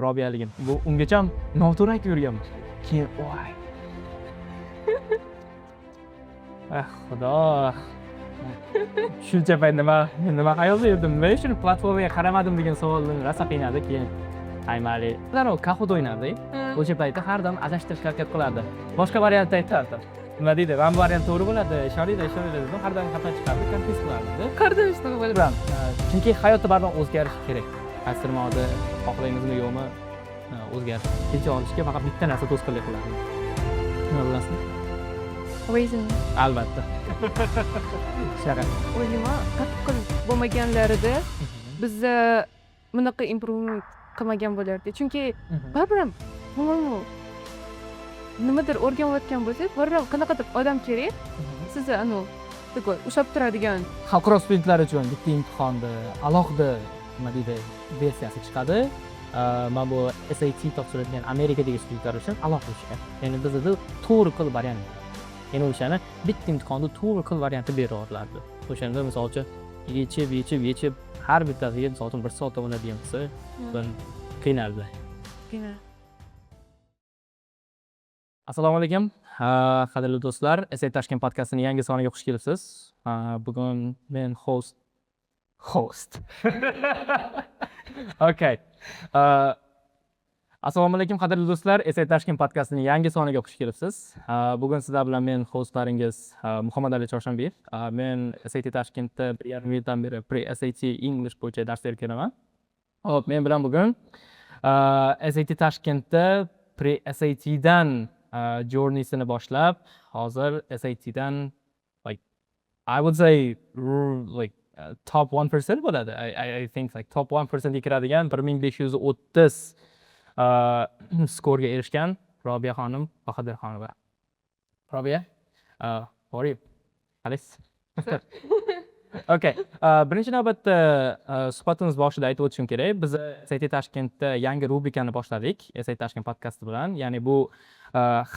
Robiyaligim. Bu ungacha noto'g'ri aytib yurganman. Keyin voy. Ah, Xudo. Shuncha payt nima xayolda yurdim? Nima uchun platformaga qaramadim degan savolni rosa qiynadi. Keyin ay, mayli. Ular Kahoot o'ynardik. O'sha paytda har doim adashtirishga harakat qilardi. Boshqa variantni aytardi. Nima deydi? Mana bu variant to'g'ri bo'ladi, ishoninglar, ishoninglar dedim. Har doim xato chiqardi, confuse qilardi. Har doim shunaqa bo'ladi. Bilan, chunki hayotda baribir o'zgarish kerak. Qaysidir ma'noda xohlaymizmi, yo'qmi, o'zgarish. Kecha olishga faqat bitta narsa to'sqinlik qiladi. Nima bilasizmi? Reason. Albatta. Shunaqa. O'ylayman, qattiq bo'lmaganlarida biza bunaqa improvement qilmagan bo'lardik. Chunki baribir ham, по-моему, nimadir o'rganayotgan bo'lsangiz, baribir ham qanaqadir odam kerak sizni anavi такой ushlab turadigan. Xalqaro studentlar uchun bitta imtihonni alohida, nima deydi, versiyasi chiqadi. Mana bu SAT topshiradigan Amerikadagi studentlar uchun alohida chiqadi. Ya'ni bizada to'rt xil variant. Ya'ni o'shani bitta imtihonni to'rt xil varianti beraverardi. O'shanda, misol uchun, yechib, yechib, yechib, har bittasiga, misol uchun, bir soat oladigan bo'lsa, bir qiynaldi. Assalomu alaykum, qadrli do'stlar. SAT Tashkent podkastining yangi soniga xush kelibsiz. Bugun men host. Okay. Assalomu alaykum, qadrli do'stlar. SAT Tashkent podkastining yangi soniga xush kelibsiz. Bugun sizlar bilan men, hostlaringiz Muhammad Ali Chorshanbiyev. Men SAT Tashkentda 1,5 yildan beri pre-SAT English bo'yicha dars berib kelaman. Xo'p, men bilan bugun SAT Tashkentda pre-SATdan journeysini boshlab, hozir SATdan, like, I would say, like, top 1% bo'ladi. I think, like, top 1% ga kiradigan 1530 skorga erishgan Robiya xonim Bahodirxonova. Robiya, how are you? Qalaysiz? Okay. Birinchi navbatda suhbatimiz boshida aytib o'tishim kerak. Biz SAT Tashkentda yangi rubrikani boshladik SAT Tashkent podkasti bilan. Ya'ni bu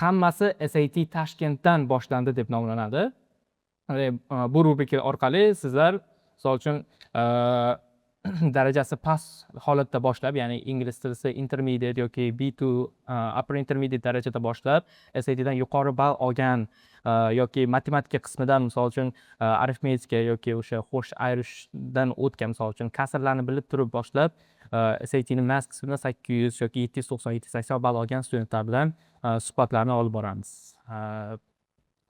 hammasi SAT Tashkentdan boshlandi deb nomlanadi. Bu rubrika orqali sizlar, misol uchun, darajasi past holatda boshlab, ya'ni ingliz tilisi intermediate yoki B2, upper intermediate darajada boshlab, SATdan yuqori ball olgan yoki matematika qismidan, misol uchun, arifmetika yoki o'sha qo'shish ayirishdan o'tgan, misol uchun, kasrlarni bilib turib boshlab, SATni math qismidan 800 yoki 790, 780 ball olgan studentlar bilan suhbatlarni olib boramiz.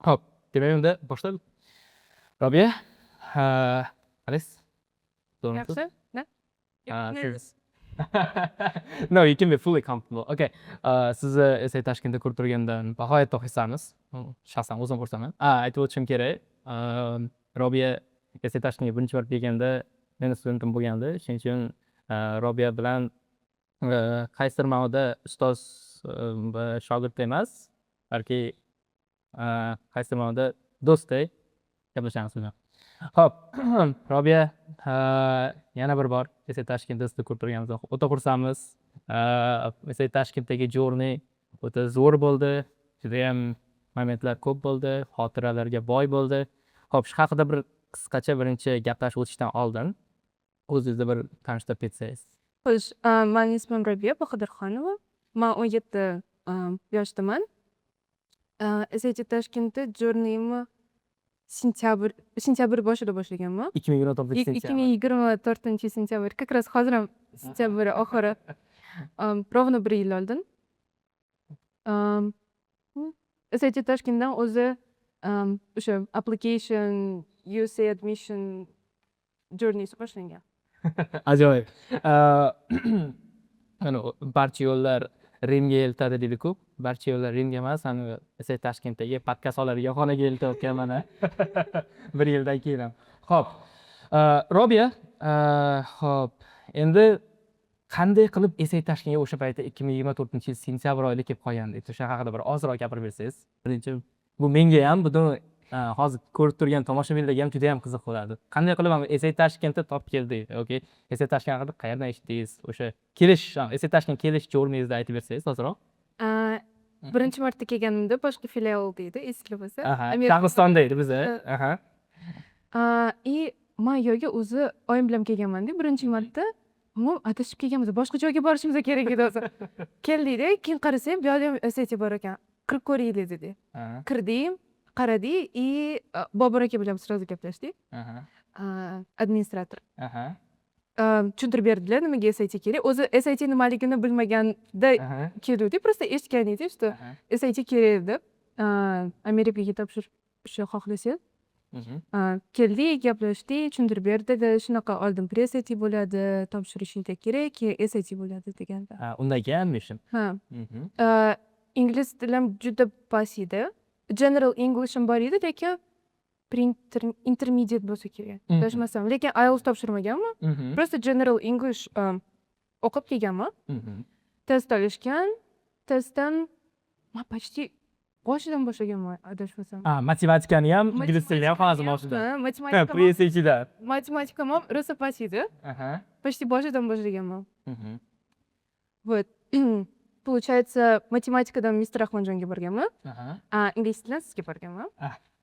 Xo'p, demak, unda boshladik. Robiya, qalaysiz? Zo'rmisiz? Yaxshi. Да? Serious. No, you can be fully comfortable. Okay. Sizni SAT Tashkentda ko'rib turgandan bag'oyatda xursandmiz. Shaxsan o'zim xursandman. Aytib o'tishim kerak. Robiya SAT Tashkentga birinchi bor kelganda meni studentim bo'lgandi. Shuning uchun Robiya bilan qaysidir ma'noda ustoz va shogird emas, balki qaysidir ma'noda do'stdek gaplashamiz bilan. Xo'p, Robiya, yana bir bor SAT Tashkentda sizni ko'rib turganimizdan o'ta xursandmiz. SAT Tashkentdagi journey o'ta zo'r bo'ldi. Judayam momentlar ko'p bo'ldi, xotiralarga boy bo'ldi. Xo'p, shu haqida bir qisqacha birinchi gaplashib o'tishdan oldin o'zingizni bir tanishtirib ketsangiz. Xo'sh, mani ismim Robiya Bahodirxonova. Man 17 yoshdaman. SAT Tashkentda journeyimni sentyabr boshida boshlaganman. 2024 Ikki sentyabr. Ming yigirma to'rtinchi sentyabr. Как раз hozir ham sentyabr oxiri. Ровно bir yil oldin. SAT Toshkentdan o'zi o'sha application, USA admission journeysi boshlangan. Ajoyib. Mana barcha yo'llar Rimga eltadi deydi-ku. Barcha yo'llar Rimga emas, ani SAT Toshkentdagi podkast oladigan xonaga eltayotgan mana. Bir yildan keyin ham. Xo'p. Robiya, xo'p, endi qanday qilib SAT Toshkentga o'sha paytda 2024-yil sentyabr oyida kelib qolgandingiz? O'sha haqida bir ozroq gapirib bersangiz. Birinchi bu menga ham, butun hozir ko'rib turgan tomoshabinlarga ham juda ham qiziq bo'ladi. Qanday qilib ham SAT Toshkentda topib keldik yoki SAT Toshkent haqida qayerdan eshitdingiz? O'sha kelish, SAT Toshkent kelish journeyingizni aytib bersangiz ozroq. Birinchi marta kelganimda boshqa filialda edi, esinglar bo'lsa. Aha, Amerika. Shahristonda edi biza. Aha. И man yo'lga o'zi oyim bilan kelganmanda birinchi marta. Umuman adashib kelganmiz, boshqa joyga borishimiz kerak edi o'zi. Keldikda, keyin qarasak, bu yoqda ham SAT bor ekan, kirib ko'raylik dedik. Kirdik, qaradik и Bobur aka bilan сразу gaplashdik, administrator. Tushuntirib berdilar, nimaga SAT kerak o'zi. SAT nimaligini bilmaganda keluvdik, просто eshitgan edik, что SAT kerak deb, Amerikaga topshirishni xohlasangiz. Keldik, gaplashdik, tushuntirib berdilar. Shunaqa oldin pre-SAT bo'ladi, topshirishing kerak, keyin SAT bo'ladi deganda. Ha, undan keyin admission. Ha. Ingliz tilim juda past edi. General Englishim bor edi, lekin pre intermediate bo'lsa kerak, adashmasam. Lekin IELTS topshirmaganman. Просто general English o'qib kelganman. Test olishgan. Testdan man почти boshidan boshlaganman, adashmasam. Ha, matematikani ham, ingliz tilini ham hammasini boshidan. Ha, Ha, matematikam pre-SATda. Matematikam ham rosa past edi. Почти boshidan boshlaganman. Вот. Получается, matematikadan Mister Ahmadjonga borganman. A ingliz tilidan sizga borganman.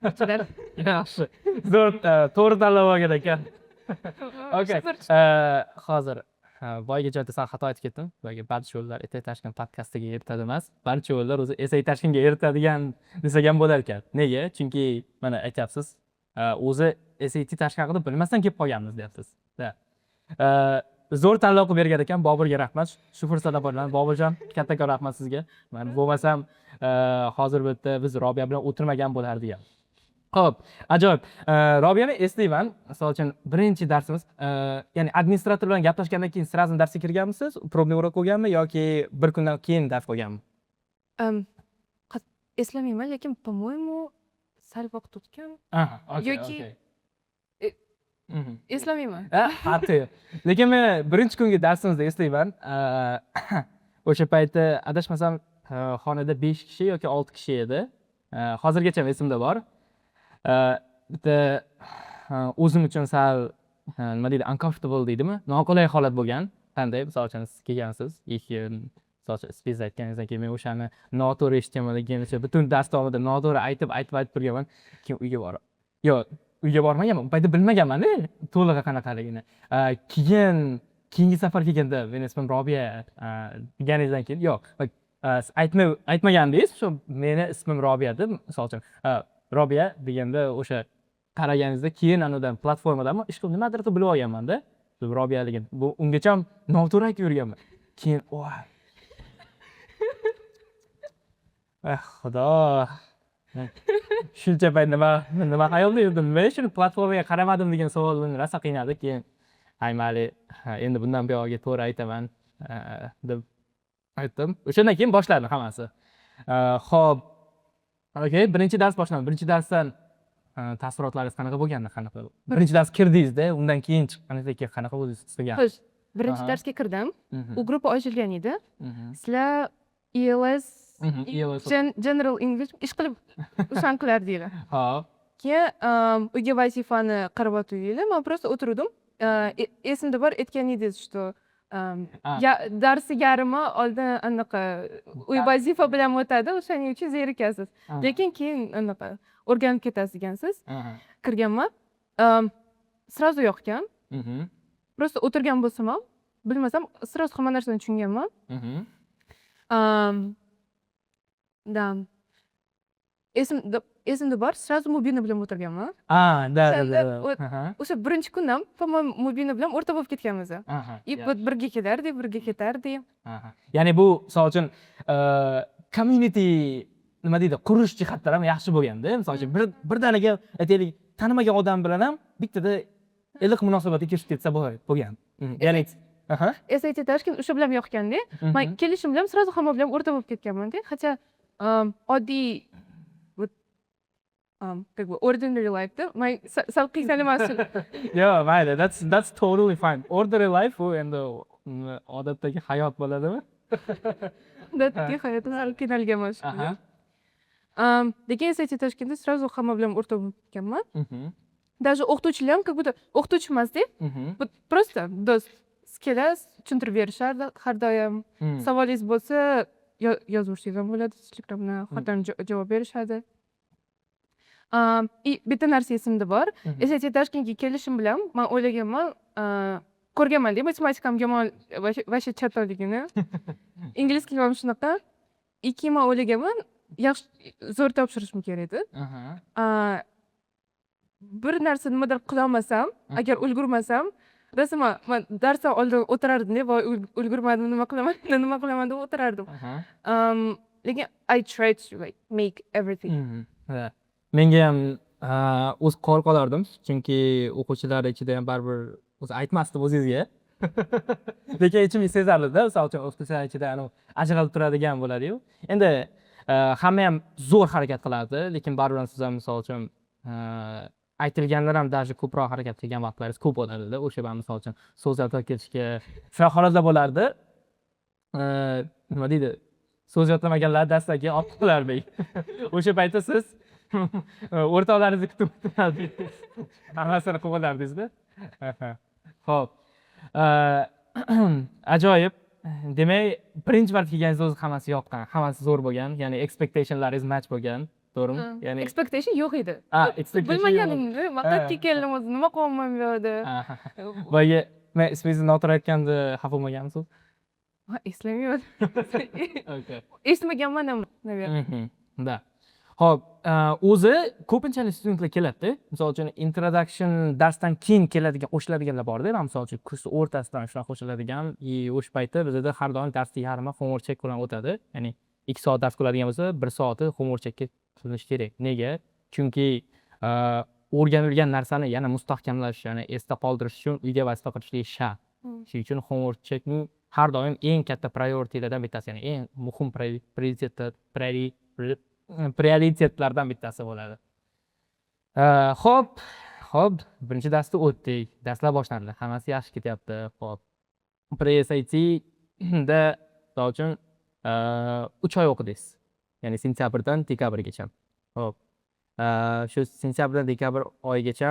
Sizlar. Yaxshi. Zo'r, to'g'ri tanlab olgan ekan. Okay. Hozir boyagi joyda sal xato aytib ketdim. Boyagi barcha yo'llar SAT Tashkent podkastiga eritadi emas. Barcha yo'llar o'zi SAT Tashkentga eritadigan desak ham bo'lar ekan. Nega? Chunki mana aytyapsiz, o'zi SAT Tashkent haqida bilmasdan kelib qolganmiz deyapsiz. Да. Zo'r tanlov qilib bergan ekan. Boburga rahmat. Shu fursatdan foydalanib, Boburjon, kattakon rahmat sizga. Mana bo'lmasam, hozir bu yerda biz Robiya bilan o'tirmagan bo'lardik ham. Xo'p, ajoyib. Robiyani eslayman. Misol uchun, birinchi darsimiz, ya'ni administrator bilan gaplashgandan keyin сразу darsga kirganmisiz? Пробный урок bo'lganmi yoki bir kundan keyin dars bo'lganmi? Eslamayman, lekin, по-моему, sal vaqt o'tgan. Aha, okay, Yoki okay. Eslamayman. Ha, qat'iy. Lekin men birinchi kungi darsimizda eslayman. O'sha payti adashmasam, xonada 5 kishi yoki 6 kishi edi. Hozirgacha esimda bor. Bitta o'zim uchun sal, nima deydi, uncomfortable deydimi? Noqulay holat bo'lgan. Qanday? Misol uchun, siz kelgansiz, keyin misol uchun ismingizni aytganingizdan keyin men o'shani noto'g'ri eshitganman. Keyin o'sha butun dars davomida noto'g'ri aytib, aytib, aytib turganman. Keyin uyga borib, yo'q, uyga bormaganman. U paytda bilmaganman-da to'lig'i qanaqaligini. Keyin keyingi safar kelganda meni ismim Robiya deganingizdan keyin, yo'q, siz aytmagandingiz, shu meni ismim Robiya deb, misol uchun, Robiya deganda o'sha qaraganingizda keyin anavidan platformadanmi, ish qilib nimadir deb bilib olganman-da Robiyaligini. Bu ungacha noto'g'ri aytib yurganman. Keyin voy. Eh, Xudo. Shuncha payt nima xayolda yurdim? Nima shuni platformaga qaramadim degan savol meni rosa qiynadi. Keyin hay mayli, endi bundan buyog'iga to'g'ri aytaman deb aytdim. O'shandan keyin boshlandi hammasi. Xo'p. Okay, birinchi dars boshlandi. Birinchi darsdan taassurotlaringiz qanaqa bo'lgandi? Qanaqa? Birinchi dars kirdingizda, undan keyin chiqqaningizdan keyin qanaqa o'zingiz his qilgan? Xo'sh, birinchi darsga kirdim. U gruppa ochilgan edi. Sizlar ELS, ELS. General English ish qilib o'shani qilardinglar. Hop. Keyin uyga vazifani qarab o'tuvdinglar. Man просто o'tiruvdim. Esimda bor, aytgan edingiz, что ya darsi yarmi oldin anaqa uy vazifa bilan o'tadi, o'shaning uchun zerikasiz. Lekin keyin anaqa o'rganib ketasiz degansiz. Kirganman. Сразу yoqgan. Просто o'tirgan bo'lsam ham, bilmasam, сразу hamma narsani tushunganman. Да. Esimda bor, сразу Mubina bilan o'tirganman. А, да. O'shanda да. O'sha birinchi kundan, по-моему, Mubina bilan o'rta bo'lib ketganmiz. И вот birga kelardik, birga ketardik. Aha. Ya'ni bu misol uchun community, nima deydi, qurish jihatdan ham yaxshi bo'lganda. Misol uchun, bir birdaniga, aytaylik, tanimagan odam bilan ham bittada iliq munosabatga kirishib ketsa bo'lgan. Ya'ni aha. SAT Tashkent o'sha bilan yoqganda, man kelishim bilan сразу hamma bilan o'rta bo'lib ketganman-da. Хотя oddiy вот как бы ordinary life'da man sal qiynalaman. Yo'q, mayli, that's totally fine. Ordinary life bu endi odatdagi hayot bo'ladimi? Odatdagi hayotda sal qiynalganman shu bilan. Lekin SAT Toshkentda сразу hamma bilan o'rta bo'lib ketganman. Даже o'qituvchilar ham как будто o'qituvchi emasda, вот просто do'st. Siz kelasiz, tushuntirib berishardi har doim. Savolingiz bo'lsa, yozib ham bo'ladi Telegramda, har doim javob berishadi. И bitta narsa esimda bor. SAT Toshkentga kelishim bilan man o'ylaganman, Ko'rganmanda matematikam yomon, вообще chatoqligini. Ingliz tili ham shunaqa. И keyin man o'ylaganman, yaxshi, zo'r topshirishim kerak edi. Bir narsa, nimadir qilolmasam, agar ulgurmasam, rosa man darsdan oldin o'tirardimda, "Voy, ulgurmadim, nima qilaman, nima qilaman?" deb o'tirardim. Lekin I try to like make everything. Ha. Menga ham o'zi qo'rqolardim, chunki o'quvchilar ichida ham baribir o'zi aytmasdim o'zingizga. Lekin ichim sezardida, misol uchun, o'qituvchilar ichida anavi ajralib turadigan bo'ladiyu. Endi hamma ham zo'r harakat qilardi, lekin baribir ham siz ham, misol uchun, aytilganlar ham даже ko'proq harakat qilgan vaqtlaringiz ko'p bo'ladida. O'sha man, misol uchun, so'z yodlab ketishga shunaqa holatlar bo'lardi. Nima deydi? So'z yodlamaganlar darsdan keyin olib qolardik. O'sha paytda siz o'rtoqlaringizni kutib o'tirardingiz. Hammasini qilib olardingizda. Xo'p. Ajoyib. Demak, birinchi marta kelganingizda o'zi hammasi yoqqan, hammasi zo'r bo'lgan, ya'ni expectationlaringiz match bo'lgan, to'g'rimi? Ya'ni Expectation yo'q edi. Ha, expectation yo'q. Bilmaganimda, man qayerga keldim o'zi, nima qilyapman bu yerda? Boya men ismingizni noto'g'ri aytganda xafa bo'lmaganmisiz? Ha, eslamayman. Okay. Eshitmaganman ham, наверное. Да. Xo'p, o'zi ko'pinchalik studentlar keladida. Misol uchun, introduction darsdan keyin keladigan, qo'shiladiganlar borda. Man, misol uchun, kurs o'rtasidan shunaqa qo'shiladigan и o'sha paytda bizada har doim darsni yarmi homework check bilan o'tadi. Ya'ni 2 soat dars qiladigan bo'lsa, 1 soati homework checkka qilinishi kerak. Nega? Chunki o'rganilgan narsani yana mustahkamlash, ya'ni esda qoldirish uchun uyga vazifa qilishlik shart. Shuning uchun homework checkning har doim eng katta prioritylardan bittasi, ya'ni eng muhim prioritetlardan bittasi bo'ladi. Xo'p, birinchi darsni o'tdik. Darslar boshlandi. Hammasi yaxshi ketyapti. Xo'p. Pre-SATda, misol uchun, 3 oy o'qidingiz. Ya'ni sentyabrdan dekabrgacha. Xo'p. Shu sentyabrdan dekabr oyigacha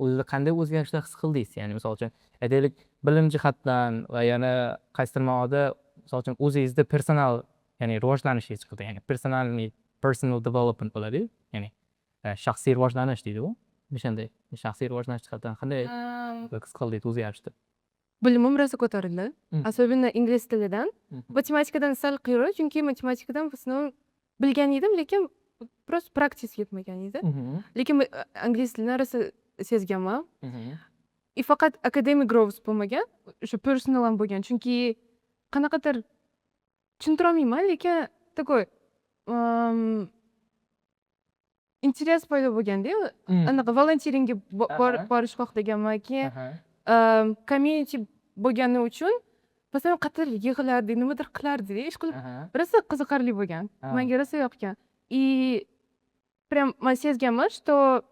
o'zida qanday o'zgarishlar his qildingiz? Ya'ni, misol uchun, aytaylik, bilim jihatdan va yana qaysidir ma'noda, misol uchun, o'zingizda personal, ya'ni rivojlanishingiz chiqdi. Ya'ni personальный, personal development bo'ladi-yu. Ya'ni shaxsiy rivojlanish deydi u. O'shanday shaxsiy rivojlanish jihatdan qanday his qildingiz o'zgarishni? Bilimim rosa ko'tarildi. Особенно ingliz tilidan. Matematikadan sal qiyinroq, chunki matematikadan в основном bilgan edim, lekin просто practice yetmagan edi. Lekin ingliz tilini rosa sezganman. И faqat academic growth bo'lmagan, o'sha personal ham bo'lgan. Chunki qanaqadir, tushuntirolmayman, lekin такой интерес paydo bo'lganda, anaqa volunteeringga borish xohlaganman. Keyin community bo'lgani uchun masalan, qayerdadir yig'ilardik, nimadir qilardik, ishqilib rosa qiziqarli bo'lgan. Menga rosa yoqgan. И прям man sezganman, что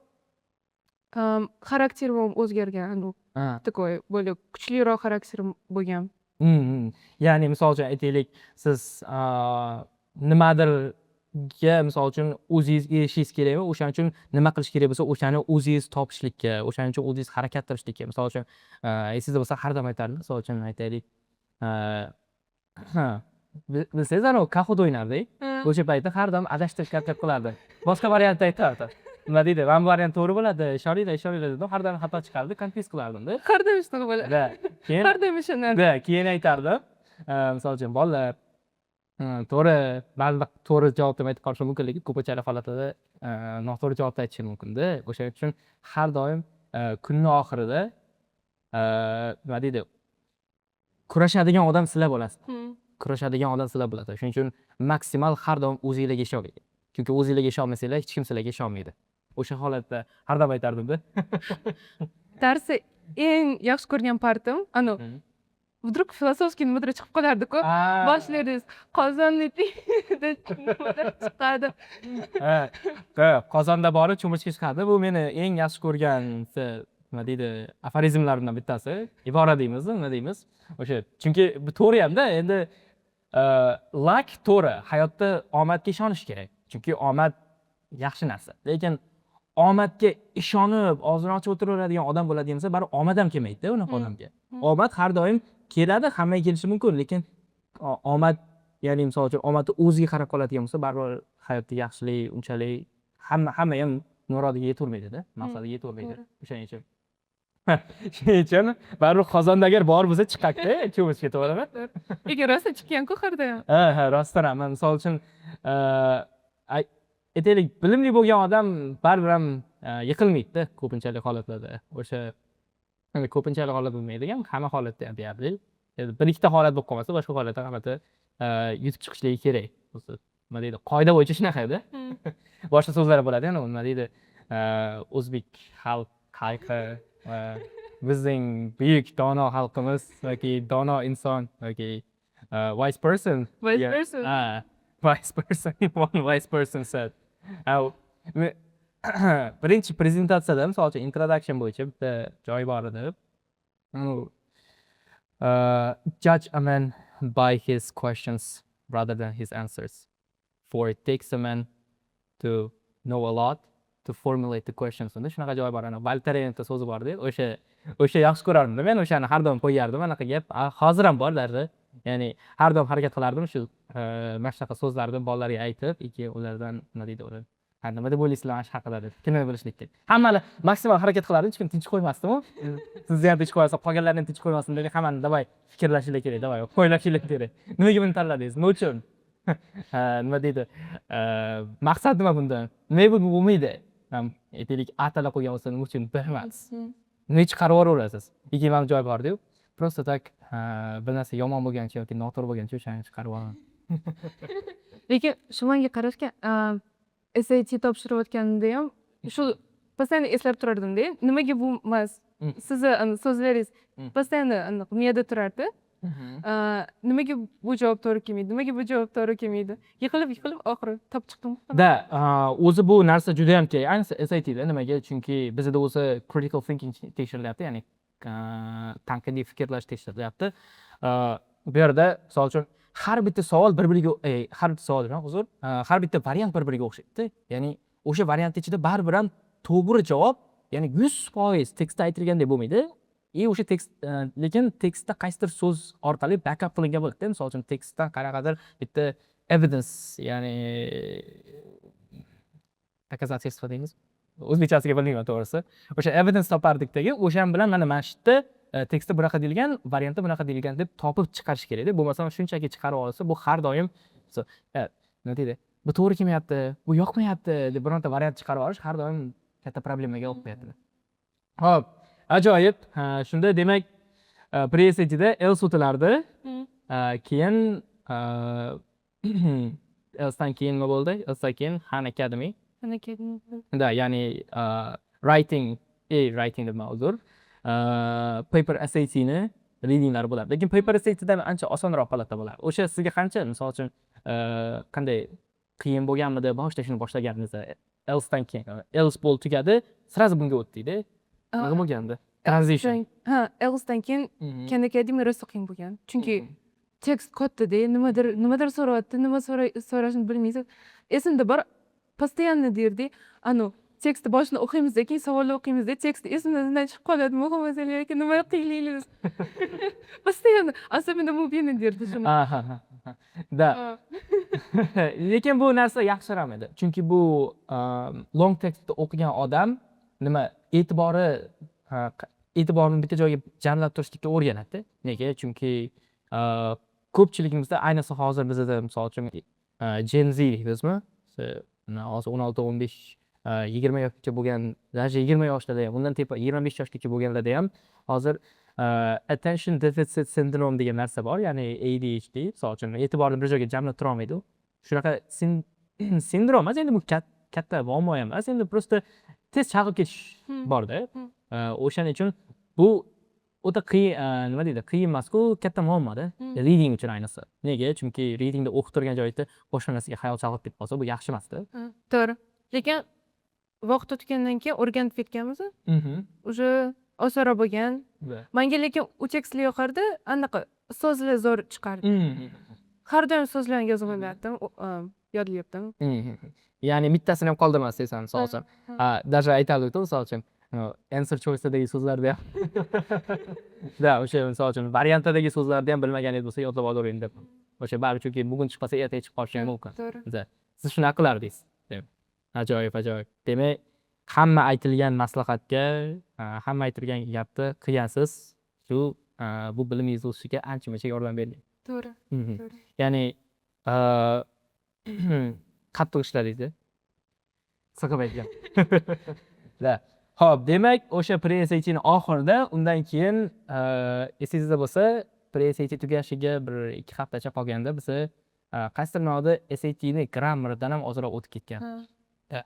xarakterim ham o'zgargan. Такой более kuchliroq xarakterim bo'lgan. Ya'ni, misol uchun, aytaylik, siz nimadirga, misol uchun, o'zingiz erishishingiz kerakmi, o'shaning uchun nima qilish kerak bo'lsa, o'shani o'zingiz topishlikka, o'shaning uchun o'zingiz harakat qilishlikka. Misol uchun, esingizda bo'lsa, har doim aytardim, misol uchun, aytaylik, ha, bilsangiz, anavi Kahoot o'ynardik. O'sha paytda har doim adashtirib gap qilardi. Boshqa variantni aytardi. Nima deydi, mana bu variant to'g'ri bo'ladi, ishoninglar, ishoninglar dedim. Har doim xato chiqardi, confuse qilardimda. Har doim shunaqa bo'ladi. Да, keyin Har doim ishonardim. Да, keyin aytardim. Misol uchun, bolalar, to'g'ri, ba'zida to'g'ri javob deb aytib qolishi mumkin, lekin ko'pinchalik holatlarda noto'g'ri javobni aytishi mumkinda. O'shaning uchun har doim kunni oxirida, nima deydi, kurashadigan odam sizlar bo'lasiz. Kurashadigan odam sizlar bo'lasiz. Shuning uchun maksimal har doim o'zinglarga ishoninglar. Chunki o'zinglarga ishonmasanglar, hech kim sizlarga ishonmaydi. O'sha holatda har doim aytardimda. Darsda eng yaxshi ko'rgan partim anavi вдруг философский nimadir chiqib qolardi-ku. Boshlardingiz, qozonni tagida nimadir chiqadi. Ha, qozonda bori cho'michga chiqadi. Bu meni eng yaxshi ko'rgan, nima deydi, aforizmlarimdan bittasi. Ibora deymizmi, nima deymiz? O'sha, chunki bu to'g'ri hamda endi luck to'g'ri, hayotda omadga ishonish kerak. Chunki omad yaxshi narsa. Lekin omadga ishonib, og'zini ochib o'tiraveradigan odam bo'ladigan bo'lsa, baribir omad ham kelmaydida unaqa odamga. Omad har doim keladi, hammaga kelishi mumkin, lekin omad, ya'ni misol uchun, omadni o'ziga qarab qoladigan bo'lsa, baribir hayotda yaxshilik unchalik hamma ham murodiga yetavermaydida, maqsadiga yetavermaydi. To'g'ri. O'shaning uchun. Shuning uchun baribir qozonda agar bor bo'lsa, chiqadida cho'milishga, to'g'rimi? Lekin rosa chiqqan-ku har doim. Ha, rostdan ham. Misol uchun, aytaylik, bilimli bo'lgan odam baribir ham yiqilmaydida ko'pinchalik holatlarda. O'sha endi ko'pinchalik holat bo'lmaydigan, hamma holatda ham deyarli. Endi bir ikkita holat bo'lib qolmasa, boshqa holatda hammasi yutib chiqishligi kerak. O'zi nima deydi, qoida bo'yicha shunaqada. Boshqa so'zlar bo'ladi, yana nima deydi, o'zbek xalqi va bizning buyuk dono xalqimiz yoki dono inson yoki wise person. Wise person. Ha, wise person, one wise person said. Birinchi prezentatsiyada, misol uchun, introduction bo'yicha bitta joy bor edi. "Judge a man by his questions rather than his answers. For it takes a man to know a lot to formulate the questions." Unda shunaqa joy bor, ana Volterni so'zi bor-da, o'sha yaxshi ko'rardim men o'shani, har doim qo'yardim anaqa gap. Hozir ham bor даже. Ya'ni har doim harakat qilardim shu mana shunaqa so'zlarni bolalarga aytib, keyin ulardan, nima deydi, ular "Ha, nima deb o'ylaysizlar mana shu haqida?" deb fikrni bilishlikka. Hammani maksimal harakat qilardim, hech kim tinch qo'ymasdimu. Sizni ham tinch qo'ymasam, qolganlarni ham tinch qo'ymasdim dedim, hammani "Давай, fikrlashinglar kerak, давай, o'ylashinglar kerak. Nimaga buni tanladingiz? Nima uchun? Ha, nima deydi, maqsad nima bundan? Nimaga bu bo'lmaydi? Aytaylik, A tanlab qo'ygan bo'lsa, nima uchun B emas? Nimaga chiqarib yuboraverasiz?" Keyin mana joy bordiyu, просто так bir narsa yomon bo'lgancha yoki noto'g'ri bo'lgancha o'shani chiqarib yuboraman. Lekin shu manga qarashga, SAT topshirayotganimda ham shu постоянно eslab turardimda, nimaga bu emas. Sizni so'zlaringiz постоянно anaqa miyada turardi. Nimaga bu javob to'g'ri kelmaydi, nimaga bu javob to'g'ri kelmaydi? Yiqilib yiqilib oxiri topib chiqdim. Да, o'zi bu narsa judayam kerak, ayniqsa SATda. Nimaga? Chunki bizada o'zi critical thinking tekshirilyapti, ya'ni tanqidiy fikrlash tekshirilyapti. Bu yerda, misol uchun, har bitta savol bir biriga, har bitta savol emas, uzr, har bitta variant bir biriga o'xshaydi. Ya'ni o'sha variantni ichida baribir ham to'g'ri javob, ya'ni 100% tekstda aytilgandek bo'lmaydi. И o'sha tekst, lekin tekstda qaysidir so'z orqali backup qilingan bo'ladida. Misol uchun, tekstdan qanaqadir bitta evidence, ya'ni доказательство deymiz o'zbekchasiga, bilmayman to'g'risi. O'sha evidence topardikdagi, o'shan bilan mana shu yerda tekstda bunaqa deyilgan, variantda bunaqa deyilgan deb topib chiqarish kerakda. Bo'lmasam shunchaki chiqarib olsa, bu har doim, nima deydi, bu to'g'ri kelmayapti, bu yoqmayapti deb bironta variant chiqarib olish har doim katta problemaga olib qo'yadi. Ho'p, ajoyib. Shunda demak, pre-SATda IELTS o'tilardi. Keyin IELTSdan keyin nima bo'ldi? IELTSdan keyin Khan Academy. Khan Academy. Да, ya'ni writing, writing deb, uzr, paper SATni readinglari bo'ladi. Lekin paper SATdan ancha osonroq holatda bo'ladi. O'sha sizga qancha, misol uchun, qanday, qiyin bo'lganmidi boshida shuni boshlaganingizda, IELTSdan keyin? IELTS bo'ldi, tugadi, сразу bunga o'tdikda. Nima bo'lgandi? Transition. Ha, IELTSdan keyin Khan Academy rosa qiyin bo'lgan. Chunki tekst kattada, nimadir so'rayapti, nima so'rashini bilmaysiz. Esimda bor, постоянно derdik, anavi tekstni boshini o'qiymizda, keyin savolni o'qiymizda, tekst esimdan chiqib qoladi. Muhim aka, nima qilaylik? Постоянно, особенно Mubina derdi shuni. Да. Lekin bu narsa yaxshiroq edi. Chunki bu long tekstni o'qigan odam nima, e'tibori, e'tiborini bitta joyga jamlab turishlikka o'rganadi. Nega? Chunki ko'pchiligimizda, ayniqsa hozir bizada, misol uchun, Gen Z deymizmi? Hozir 16, 15, 20 yoshgacha bo'lgan, даже 20 yoshlarda ham, undan tepa, 25 yoshgacha bo'lganlarda ham hozir attention deficit syndrome degan narsa bor, ya'ni ADHD, misol uchun, e'tiborni bir joyga jamlab turolmaydi u. Shunaqa sindrom emas, endi bu katta muammo ham emas, endi просто tez chalg'ib ketish borda. O'shaning uchun bu o'ta qiyin, nima deydi, qiyin emasku, katta muammoda reading uchun ayniqsa. Nega? Chunki readingda o'qib turgan joyda boshqa narsaga xayol chalg'ib ketib qolsa, bu yaxshi emasda. To'g'ri. Lekin vaqt o'tgandan keyin o'rganib ketganmiz. Уже osonroq bo'lgan. Manga lekin u tekstlar yoqardi, anaqa so'zlar zo'r chiqardi. Har doim so'zlarni yozib olardim, yodlayaptim. Ya'ni bittasini ham qoldirmasdik san, misol uchun. Даже aytardik, misol uchun, answer choice'dagi so'zlarni ham. Да, o'sha, misol uchun, variantlardagi so'zlarni ham bilmaganingiz bo'lsa, yodlab olavering deb. O'sha baribir, chunki bugun chiqmasa, ertaga chiqib qolishi ham mumkin. To'g'ri. Siz shunaqa qilardingiz. Ajoyib, ajoyib. Demak Hamma aytilgan maslahatga, hamma aytilgan gapni qilgansiz. Shu bu bilimingiz o'sishiga ancha muncha yordam bergan. To'g'ri, to'g'ri. Ya'ni qattiq ishladingiz, sig'ib aytgan. Да. Ho'p, demak, o'sha pre-SATni oxirida, undan keyin, esingizda bo'lsa, pre-SAT tugashiga bir 2 haftacha qolganda biza qaysidir ma'noda SATni grammaridan ham ozroq o'tib ketgan. Ha.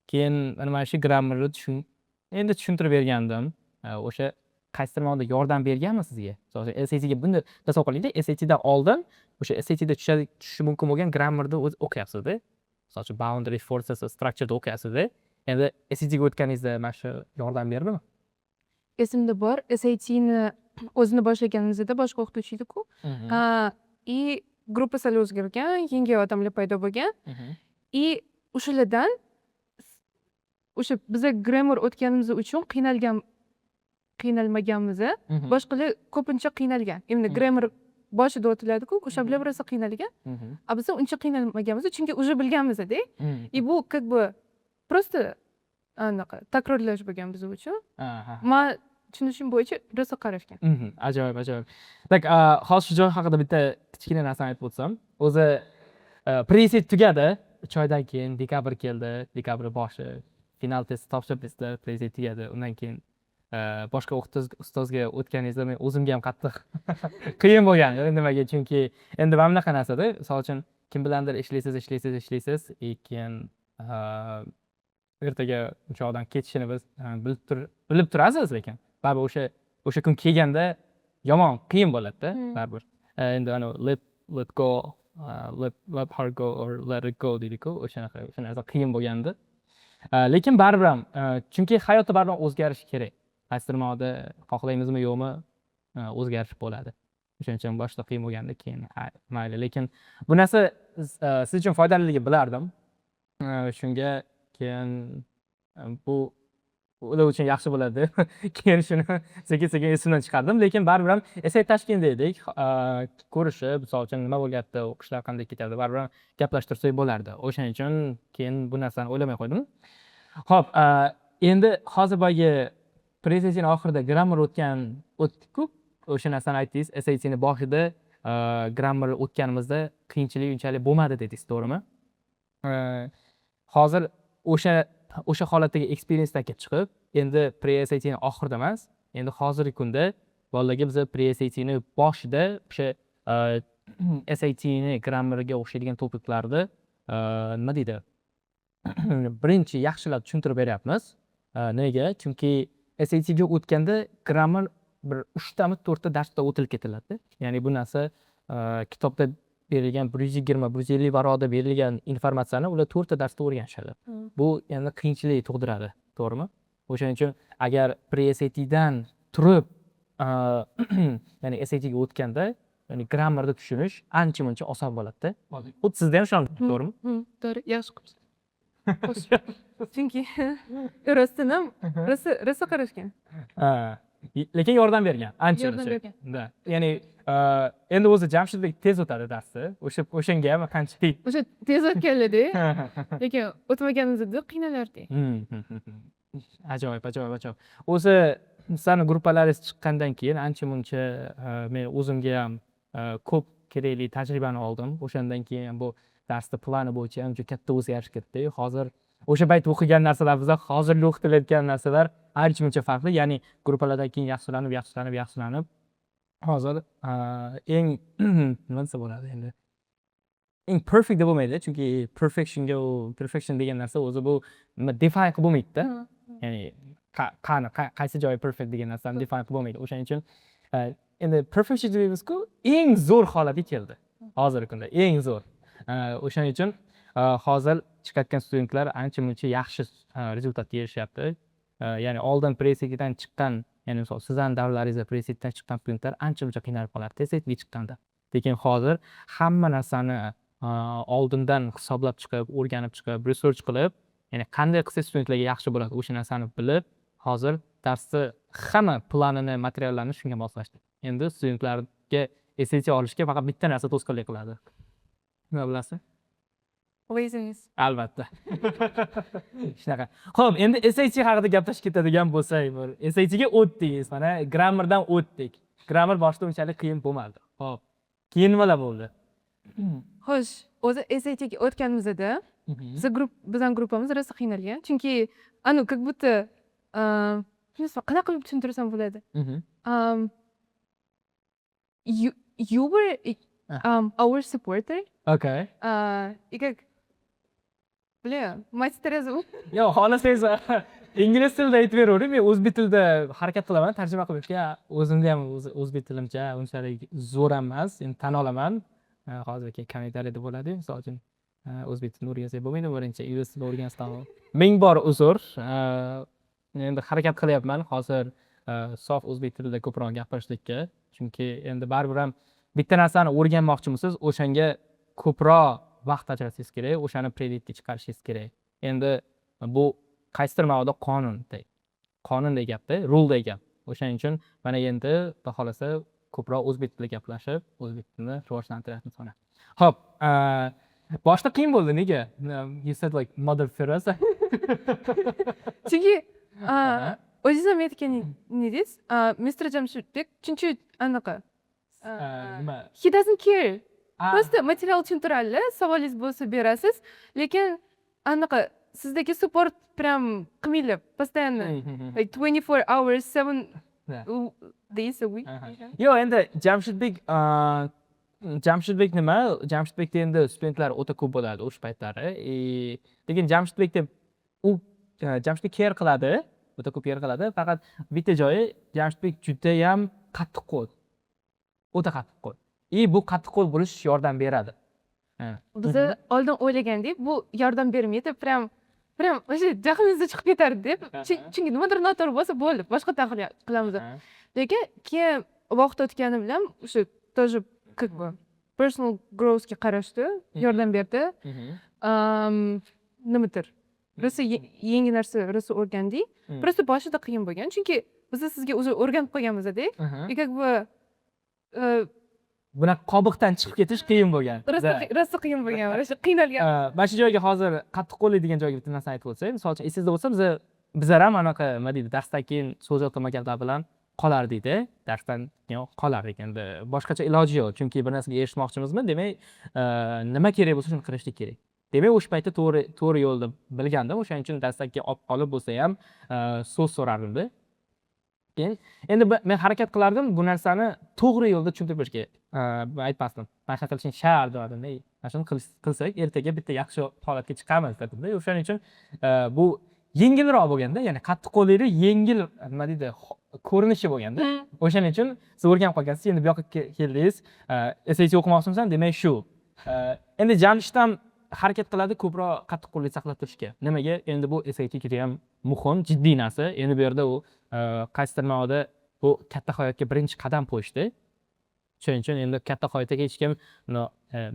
Keyin mana shu grammarni endi tushuntirib bergandim. O'sha qaysidir ma'noda yordam berganmi sizga? Misol uchun, SATga bunday tasavvur qilingda, SATdan oldin o'sha SATda tushishi mumkin bo'lgan grammarni o'zi o'qiyapsizda. Misol uchun, boundary, forces, structureda o'qiyapsizda. Endi SATga o'tganingizda mana shu yordam berdimi? Esimda bor, SATni o'zini boshlaganimizda boshqa o'qituvchi edi-ku. И gruppa sal o'zgargan, yangi odamlar paydo bo'lgan. И o'shalardan o'sha biza grammar o'tganimiz uchun qiynalgan qiynalmaganmiz, boshqalar ko'pincha qiynalgan. Именно grammar boshida o'tiladi-ku, o'sha bilan rosa qiynalgan. А biza uncha qiynalmaganmiz, chunki уже bilganmiz-da. И bu как бы просто anaqa takrorlash bo'lgan biz uchun. Man tushunishim bo'yicha rosa qarashgan. Ajoyib, ajoyib. Так, hozir shu joy haqida bitta kichkina narsani aytib o'tsam. O'zi pre-SAT tugadi. 3 oydan keyin dekabr keldi, dekabr boshi final test topshirdingizlar, pre-SAT tugadi. Undan keyin boshqa ustozga o'tganingizda men o'zimga ham qattiq qiyin bo'lgan. Nimaga? Chunki endi mana bunaqa narsada, misol uchun, kim bilandir ishlaysiz, ishlaysiz, ishlaysiz, и keyin ertaga o'sha odam ketishini biz bilib turasiz, lekin baribir o'sha kun kelganda yomon qiyin bo'ladida baribir. Endi anavi let go, let her go or let it go deydiku, o'shanaqa, o'sha narsa qiyin bo'lgandi. Lekin baribir ham, chunki hayotda baribir o'zgarish kerak. Qaysidir ma'noda xohlaymizmi, yo'qmi, o'zgarish bo'ladi. O'shaning uchun boshida qiyin bo'lganda, keyin ha, mayli. Lekin bu narsa siz uchun foydaliligini bilardim. Shunga keyin bu ular uchun yaxshi bo'ladi deb keyin shuni sekin sekin esimdan chiqardim. Lekin baribir ham SAT Tashkentda edik. Ko'rishib, misol uchun, nima bo'lyapti, o'qishlar qanday ketyapti, baribir ham gaplashib tursak bo'lardi. O'shaning uchun keyin bu narsani o'ylamay qo'ydim. Ho'p, endi hozir boyagi pre-SATni oxirida grammar o'tdikku, o'sha narsani aytdingiz, SATni boshida grammar o'tganimizda qiyinchilik unchalik bo'lmadi dedingiz, to'g'rimi? Hozir o'sha holatdagi experiencedan kelib chiqib, endi pre-SATni oxirida emas, endi hozirgi kunda bolalarga biza pre-SATni boshida o'sha SATni grammariga o'xshaydigan topiklarni, nima deydi, birinchi yaxshilab tushuntirib beryapmiz. Nega? Chunki SATga o'tganda grammar bir uchtami, to'rtta darsda o'tilib ketiladida. Ya'ni bu narsa kitobda berilgan 120, 150 varaqda berilgan informatsiyani ular to'rtta darsda o'rganishadi. Bu endi qiyinchilik tug'diradi, to'g'rimi? O'shaning uchun agar pre-SATdan turib, ya'ni SATga o'tganda, ya'ni grammarni tushunish ancha muncha oson bo'ladida. Xuddi sizda ham shunaqa, to'g'rimi? To'g'ri, yaxshi qilibsiz. Chunki rostdan ham rosa rosa qarashgan. Ha. Lekin yordam bergan ancha Yordam muncha. bergan. Да. Ya'ni endi o'zi Jamshidbek tez o'tadi darsni. O'sha o'shanga ham qanchalik O'sha tez o'tganlarda, lekin o'tmaganimizda qiynalardik. Ajoyib, ajoyib, ajoyib. O'zi sizlarni gruppalaringiz chiqqandan keyin ancha muncha men o'zimga ham ko'p kerakli tajribani oldim. O'shandan keyin bu darsni plani bo'yicha ham juda katta o'zgarish kiritdi. Hozir o'sha payt o'qigan narsalar biza hozirgi o'qitilayotgan narsalar ancha muncha farqli. Ya'ni gruppalardan keyin yaxshilanib, yaxshilanib, yaxshilanib, hozir eng, nima desa bo'ladi endi, eng perfect deb bo'lmaydi, chunki perfectionga, u perfection degan narsa o'zi bu nima, define qilib bo'lmaydida. Ya'ni qani qaysi joyi perfect degan narsani define qilib bo'lmaydi. O'shaning uchun endi perfection deymizku, eng zo'r holatga keldi hozirgi kunda, eng zo'r. O'shaning uchun hozir chiqayotgan studentlar ancha muncha yaxshi результат ga erishyapti. Ya'ni oldin pre-SATdan chiqqan, ya'ni misol sizlarni davrlaringizda pre-SATdan chiqqan studentlar ancha muncha qiynalib qolardi SATga chiqqanda. Lekin hozir hamma narsani oldindan hisoblab chiqib, o'rganib chiqib, research qilib, ya'ni qanday qilsa studentlarga yaxshi bo'ladi, o'sha narsani bilib, hozir darsni hamma planini, materiallarni shunga moslashdik. Endi studentlarga SAT olishga faqat bitta narsa to'sqinlik qiladi. Nima bilasiz? Laziness. Albatta, shunaqa. Ho'p, endi SAT haqida gaplashib ketadigan bo'lsak, bir SATga o'tdingiz, mana, grammardan o'tdik. Grammar boshida unchalik qiyin bo'lmadi. Ho'p, keyin nimalar bo'ldi? Xo'sh, o'zi SATga o'tganimizda biza grupp bizani gruppamiz rosa qiynalgan, chunki anu как будто, qanaqa qilib tushuntirsam bo'ladi, you were our supporter. И как, бля, мать Тереза. Yo'q, xohlasangiz, ingliz tilida aytib beravering, men o'zbek tilida harakat qilaman tarjima qilishga. O'zimda ham o'zbek tilimcha unchalik zo'r ham emas endi, tan olaman. Hozir keyin kommentariyada bo'ladi, misol uchun, o'zbek tilini o'rgansak bo'lmaydi, birinchi ingliz tilini o'rgansam. Ming bor uzr. Endi harakat qilyapman hozir sof o'zbek tilida ko'proq gapirishlikka, chunki endi baribir ham bitta narsani o'rganmoqchimisiz, o'shanga ko'proq vaqt ajratishingiz kerak, o'shani предел ga chiqarishingiz kerak. Endi bu qaysidir ma'noda qonunday, qonunday gapda, ruleday gap. O'shaning uchun mana endi, xudo xohlasa, ko'proq o'zbek tilida gaplashib, o'zbek tilini rivojlantiryapmiz. Mana, ho'p, boshida qiyin bo'ldi nega? You said like Mother Teresa. Chunki o'zingiz ham aytgan edingiz, Mister Jamshidbek chunki anaqa Nima? He doesn't care. Просто material tushuntiradilar, savolingiz bo'lsa, berasiz, lekin anaqa sizdagi support прям qilmanglar постоянно, like 24 hours, 7 days a week. Yo'q, endi Jamshidbek nima, Jamshidbekda endi studentlar o'ta ko'p bo'ladi o'sha paytlari. И lekin Jamshidbekda u Jamshidbek care qiladi, o'ta ko'p care qiladi. Faqat bitta joyi, Jamshidbek judayam qattiqqo'l, o'ta qattiqqo'l, и bu qattiqqo'l bo'lish yordam beradi. Biza oldin o'ylagandik, bu yordam bermaydi, прям прям o'sha jahlingiz chiqib ketardi deb. Chunki nimadir noto'g'ri bo'lsa, bo'ldi, boshqatdan qilamiz deb. Lekin keyin vaqt o'tgani bilan o'sha тоже как бы personal growthga qarashdi, yordam berdi. Nimadir rosa yangi narsa rosa o'rgandik. Просто boshida qiyin bo'lgan, chunki biza sizga уже o'rganib qolganmizda и как бы Bunaqa qobiqdan chiqib ketish qiyin bo'lgan. Rosa rosa qiyin bo'lgan, rosa qiynalgan. Mana shu joyga, hozir qattiqqo'llik degan joyga bitta narsani aytib o'tsak, misol uchun, esingizda bo'lsa, bizlar ham anaqa, nima deydi, darsdan keyin so'z gaplar bilan qolardikda, darsdan keyin qolardik. Endi boshqacha iloji yo'q, chunki bir narsaga erishmoqchimizmi, demak, nima kerak bo'lsa, shuni qilishlik kerak. Demak, o'sha paytda to'g'ri yo'lni bilgandim, o'shaning uchun darsdan keyin olib qolib bo'lsa ham, so'z so'rardimda. Keyin endi men harakat qilardim bu narsani to'g'ri yo'lda tushuntirib berishga. Aytmasdim, mana shunaqa qilishing shart demadimda, mana shuni qilsak, ertaga bitta yaxshi holatga chiqamiz dedimda. O'shaning uchun bu yengilroq bo'lganda, ya'ni qattiqqo'llikni yengil, nima deydi, ko'rinishi bo'lganda. O'shaning uchun siz o'rganib qolgansiz, endi bu yoqqa keldingiz, SAT o'qimoqchimisan, demak shu. Endi Jamshid ham harakat qiladi ko'proq qattiqqo'llik saqlab turishga. Nimaga? Endi bu SAT judayam muhim, jiddiy narsa. Endi bu yerda u qaysidir ma'noda bu katta hayotga birinchi qadam qo'yishda. Shuning uchun endi katta hayotga hech kim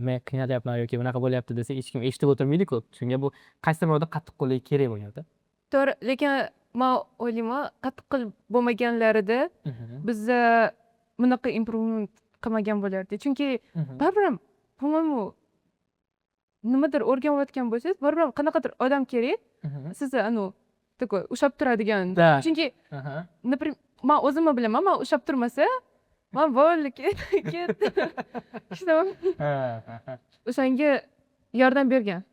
men qiynalyapman yoki bunaqa bo'lyapti desa, hech kim eshitib o'tirmaydi-ku. Shunga bu qaysidir ma'noda qattiqqo'llik kerak bo'lganda. To'g'ri, lekin man o'ylayman, qattiqqo'l bo'lmaganlarida biza bunaqa improvement qilmagan bo'lardik, chunki baribir ham, по моему, nimadir o'rganayotgan bo'lsangiz, baribir ham qanaqadir odam kerak sizni anavi такой ushlab turadigan. Chunki, например, man o'zimni bilaman, man ushlab turmasa, man bo'ldi, ketdi. O'shanga yordam bergan.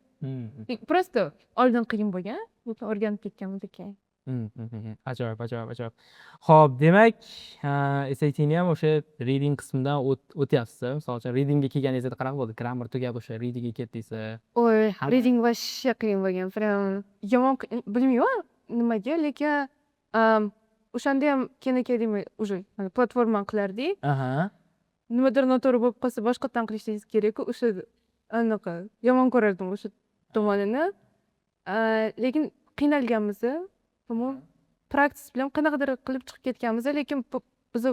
Просто oldin qiyin bo'lgan, lekin o'rganib ketganmiz keyin. Ajoyib, ajoyib, ajoyib. Ho'p, demak, SATni ham o'sha reading qismidan o'tyapsiz. Misol uchun, readingga kelganingizda qanaqa bo'ldi? Grammar tugab, o'sha readingga ketdingiz. Oy, reading вообще qiyin bo'lgan, прям yomon qiyin, bilmayman nimaga, lekin o'shanda ham Khan Academy уже platforma qilardik. Nimadir noto'g'ri bo'lib qolsa, boshqatdan qilishingiz kerakku, o'sha anaqa yomon ko'rardim o'sha tomonini. Lekin qiynalganmiz, по-моему, practice bilan qanaqadir qilib chiqib ketganmiz, lekin biza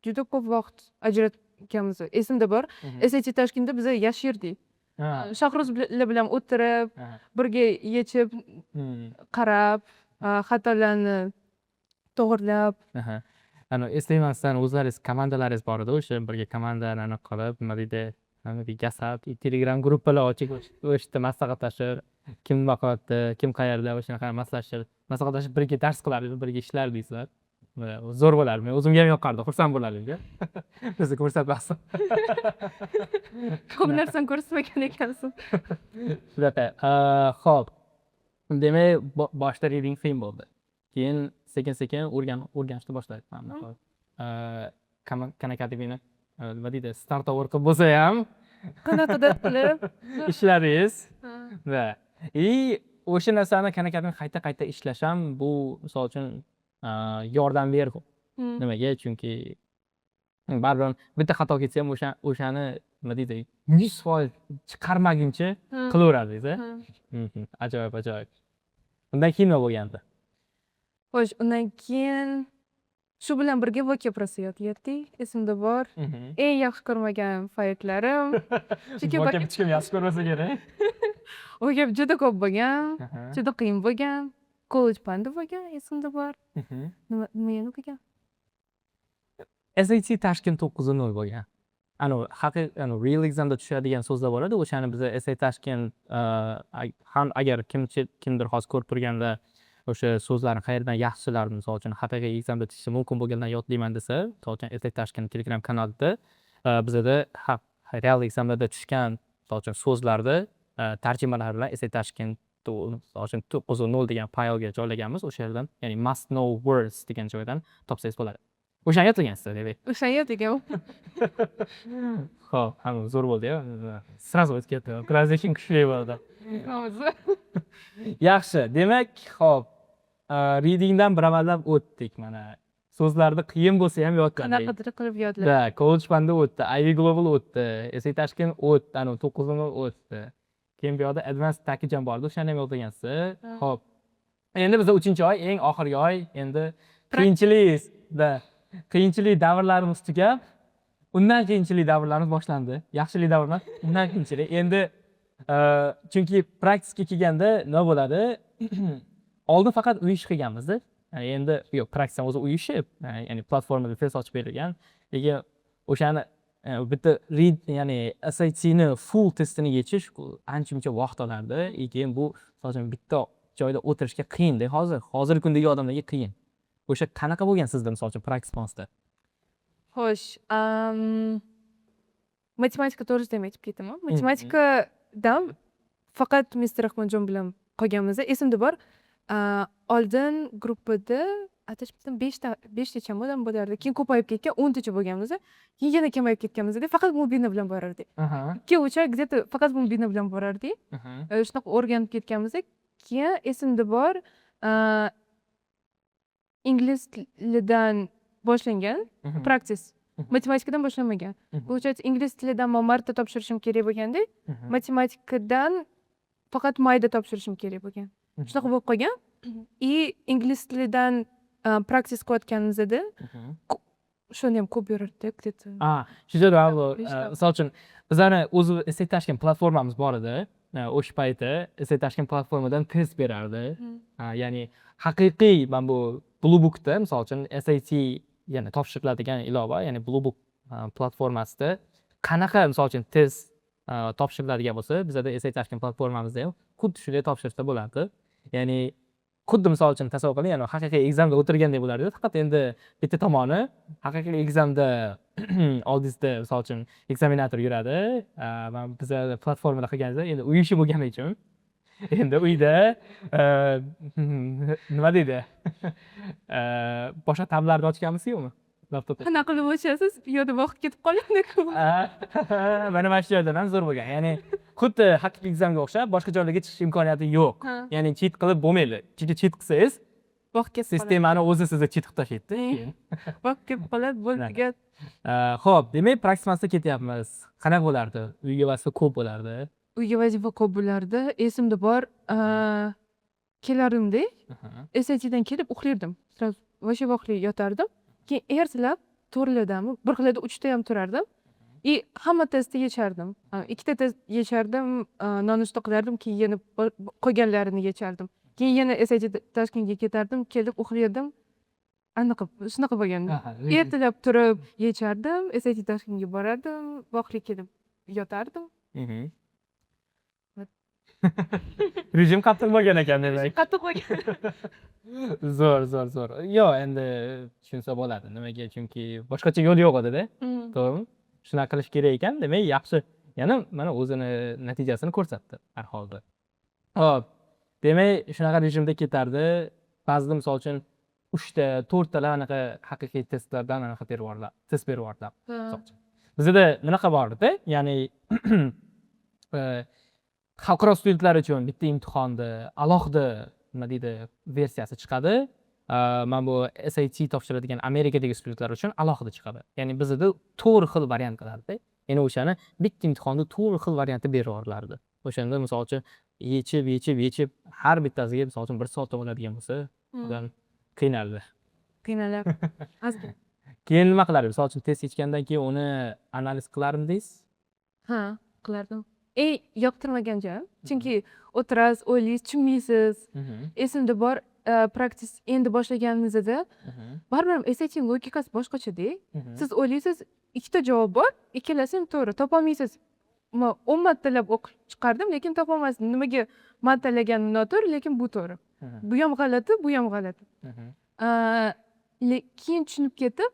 juda ko'p vaqt ajratganmiz. Esimda bor, SAT Toshkentda biza yashirdik. Shahruzlar bilan o'tirib, birga yechib, qarab, xatolarni to'g'irlab. Ana, eslayman, sizlarni o'zlaringiz komandalaringiz bor edi, o'sha birga komandani anaqa qilib, nima deydi, Gasap, Telegram gruppalar ochib, o'sha yerda maslahatlashib, kim nima qilyapti, kim qayerda, o'shanaqa maslahatlashib, maslahatlashib, birga dars qilardik, birga ishlardik sizlar. Zo'r bo'lardi, men o'zimga ham yoqardi, xursand bo'lardim. Bizni ko'rsatmasdim. Ko'p narsani ko'rsatmagan ekansiz. Shunaqa. Ho'p, demak, boshida reading qiyin bo'ldi, keyin sekin sekin o'rganishni boshladik. Mana bunaqa Khan Academyni, nima deydi, start over qilib bo'lsa ham qanaqadir qilib ishladingiz va и o'sha narsani Khan Academy qayta qayta ishlash ham bu misol uchun yordam berdi. Nimaga? Chunki baribir bitta xato ketsa ham, o'shani, nima deydi, 100% chiqarmaguncha qilaverardingiz a. Ajoyib, ajoyib. Undan keyin nima bo'lgandi? Xo'sh, undan keyin shu bilan birga vocab rosa yodlatdik, esimda bor. Eng yaxshi ko'rmagan paytlarim, chunki vocab hech kim yaxshi ko'rmasa kerak. Vocab juda ko'p bo'lgan, juda qiyin bo'lgan. College Panda bo'lgan, esimda bor. Nima yana bo'lgan? SAT Tashkent 9.0 bo'lgan. Anavi haqiqiy, anavi real examda tushadigan so'zlar bo'ladi. O'shani biza SAT Tashkent ham, agar kimdir hozir ko'rib turganda, o'sha so'zlarni qayerdan yaxshilar, misol uchun, haqiqiy examda tushishi mumkin bo'lgandan yodlayman desa, misol uchun, SAT Tashkent Telegram kanalida bizada real examlarda tushgan, misol uchun, so'zlarni tarjimalari bilan SAT Tashkent, misol uchun, 9.0 degan faylga joylaganmiz. O'sha yerdan, ya'ni must know words degan joydan topsangiz bo'ladi. O'shani yodlagansiz, demak. O'shani yodlaganman. Ho'p, hamma zo'r bo'ldi-ya. Сразу o'tib ketdi. Transition kuchli bo'ldi. Yaxshi, demak, ho'p, readingdan bir amallab o'tdik mana. So'zlarni qiyin bo'lsa ham yodladik. Qanaqadir qilib yodladik. Да, College Panda o'tdi, Ivy Global o'tdi, SAT Tashkent o'tdi, anavi 9.0 o'tdi. Keyin bu yoqda Advanced Package ham bor edi, o'shani ham yodlagansiz. Ho'p. Endi bizda 3-oy, eng oxirgi oy, endi qiyinchilik, да. Qiyinchilik davrlarimiz tugab, undan qiyinchilik davrlarimiz boshlandi. Yaxshilik davr emas, undan qiyinchilik. Endi chunki practice ga kelganda nima bo'ladi? Oldin faqat uy ishi qilganmizda. Ya'ni endi yo'q, practice o'zi uy ishi, ya'ni platformada test ochib berilgan. Lekin o'shani bitta read, ya'ni SATni full testini yechish bu ancha muncha vaqt olardi. И keyin bu, misol uchun, bitta joyda o'tirishga qiyinda hozir. Hozirgi kundagi odamlarga qiyin. O'sha qanaqa bo'lgan sizda, misol uchun, practice monthsda? Xo'sh, matematika to'g'risida ham aytib ketaman. Matematikadan faqat Mister Rahmonjon bilan qolganmiz. Esimda bor, oldin gruppada, adashmasam, beshtachami odam bo'lardi. Keyin ko'payib ketgan, 10tacha bo'lganmiz. Keyin yana kamayib ketganmiz. Faqat Mubina bilan borardik. 2-3 oy где-то faqat Mubina bilan borardik. Shunaqa o'rganib ketganmiz. Keyin esimda bor, ingliz tilidan boshlangan practice. Matematikadan boshlanmagan. Получается, ingliz tilidan man martda topshirishim kerak bo'lganda, matematikadan faqat mayda topshirishim kerak bo'lgan. Shunaqa bo'lib qolgan. И ingliz tilidan practice qilayotganimizda o'shanda ham ko'p berardi, где-то. A, shu joyda bu Beshta. misol uchun, bizani o'zi SAT Tashkent platformamiz bor edi. O'sha payti SAT Tashkent platformadan test berardi. Ya'ni haqiqiy mana bu Blue Bookda, misol uchun, SAT, ya'ni topshiriladigan ilova, ya'ni Blue Book platformasida qanaqa, misol uchun, test topshiriladigan bo'lsa, bizada SAT Tashkent platformamizda ham xuddi shunday topshirsa bo'lardi. Ya'ni xuddi, misol uchun, tasavvur qiling, ya'ni haqiqiy examda o'tirgandek bo'lardi. Faqat endi bitta tomoni, haqiqiy examda oldingizda, misol uchun, ekzaminator yuradi. Mana biza platformada qilganimizda endi uy ishi bo'lgani uchun endi uyda, nima deydi, boshqa tablarni ochganmisiz, yo'qmi laptopda? Qanaqa qilib ochasiz? U yoqda vaqt ketib qoladi-ku. Mana shu joydan ham zo'r bo'lgan. Ya'ni xuddi haqiqiy examga o'xshab boshqa joylarga chiqish imkoniyati yo'q. Ya'ni cheat qilib bo'lmaydi. Chunki cheat qilsangiz, Vaqt ketib qoladi. sistemani o'zi sizni cheat qilib tashlaydi keyin. Vaqt ketib qoladi, bo'ldi, tugadi. Ho'p, demak, practice ketyapmiz. Qanaqa bo'lardi? Uyga vazifa ko'p bo'lardi. Uyga vazifa ko'p bo'lardi. Esimda bor, kelardimda, SATdan kelib uxlardim. Сразу вообще vaqtli yotardim. Keyin ertalab 4lardami, bir xillarda 3da ham turardim. И hamma testni yechardim. Ikkita test yechardim, nonushta qilardim, keyin yana qolganlarini yechardim. Keyin yana SAT Toshkentga ketardim, kelib uxlardim. Anaqa, shunaqa bo'lgandi. Ertalab turib yechardim, SAT Toshkentga borardim, vaqtli kelib Yotardim. Вот. Rejim qattiq bo'lgan ekan, demak. Qattiq bo'lgan. Zo'r, zo'r, zo'r. Yo'q, endi tushunsa bo'ladi. Nimaga? Chunki boshqacha yo'l yo'q edi-da. To'g'rimi? Shunaqa qilish kerak ekan, demak, yaxshi. Yana mana o'zini natijasini ko'rsatdi har holda. Xo'p, demak, shunaqa rejimda ketardi. Ba'zida, misol uchun, uchta, to'rttalar anaqa haqiqiy testlardan anaqa berib yuboriladi, test berib yuboriladi. Misol uchun. Bizada bunaqa bor edi, ya'ni xalqaro studentlar uchun bitta imtihonni alohida, nima deydi, versiyasi chiqadi. Mana bu SAT topshiradigan Amerikadagi studentlar uchun alohida chiqadi. Ya'ni bizada to'rt xil variant qilardi. Ya'ni o'shani bitta imtihonni to'rt xil varianti berib yuborilardi. O'shanda, misol uchun, yechib, yechib, yechib, har bittasiga, misol uchun, bir soat oladigan bo'lsa, odam qiynaldi. Qiynalib. Ozgina. Keyin nima qilardingiz? Misol uchun, test yechgandan keyin uni analiz qilarmidingiz? Ha, qilardim. Eng yoqtirmagan joyim. Chunki o'tirasiz, o'ylaysiz, tushunmaysiz. Esimda bor, practice endi boshlaganimizda baribir ham SAT logikasi boshqacha-da. Siz o'ylaysiz, ikkita javob bor, ikkalasi ham to'g'ri, topolmaysiz. Man 10 martalab o'qib chiqardim, lekin topolmasdim. Nimaga man tanlaganim noto'g'ri, lekin bu to'g'ri. Bu ham g'alati, bu ham g'alati. Keyin tushunib ketib,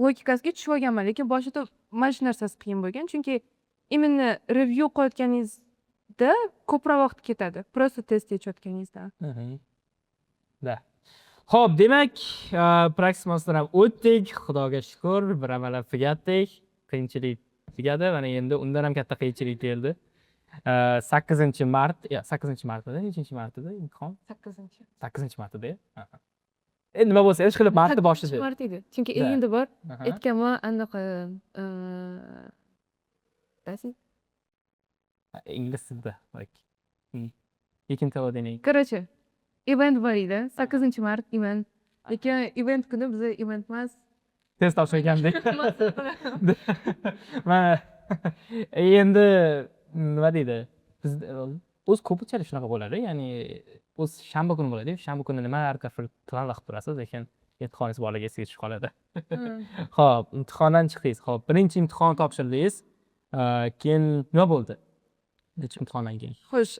logikasiga tushib olganman, lekin boshida mana shu narsasi qiyin bo'lgan, chunki именно review qilayotganingizda ko'proq vaqt ketadi, просто test yechayotganingizdan. Да. Xo'p, demak, practice master ham o'tdik, Xudoga shukur, bir amalab tugatdik. Qiyinchilik tugadi, mana endi undan ham katta qiyinchilik keldi. 8-mart, ya, 8-mart edi, nechinchi mart edi imtihon? 8-chi. 8-mart edi. Endi nima bo'lsa, ish qilib martni boshida. Mart edi. Chunki Да. iyunda bor, aytganman anaqa dasi. Ingliz tilida. Like. You can tell it in Короче, event bor edi. 8-mart event. Lekin event kuni biza event emas. Test topshirgandik. Mana endi nima deydi? Biz o'zi ko'pinchalik shunaqa bo'ladi. Ya'ni o'zi shanba kuni bo'ladi. Shanba kuni nimalardir planlar qilib turasiz, lekin imtihoningiz borligi esingizga tushib qoladi. Xo'p, imtihondan chiqdingiz. Xo'p, birinchi imtihon topshirdingiz. Keyin nima bo'ldi? Birinchi imtihondan keyin. Xo'sh,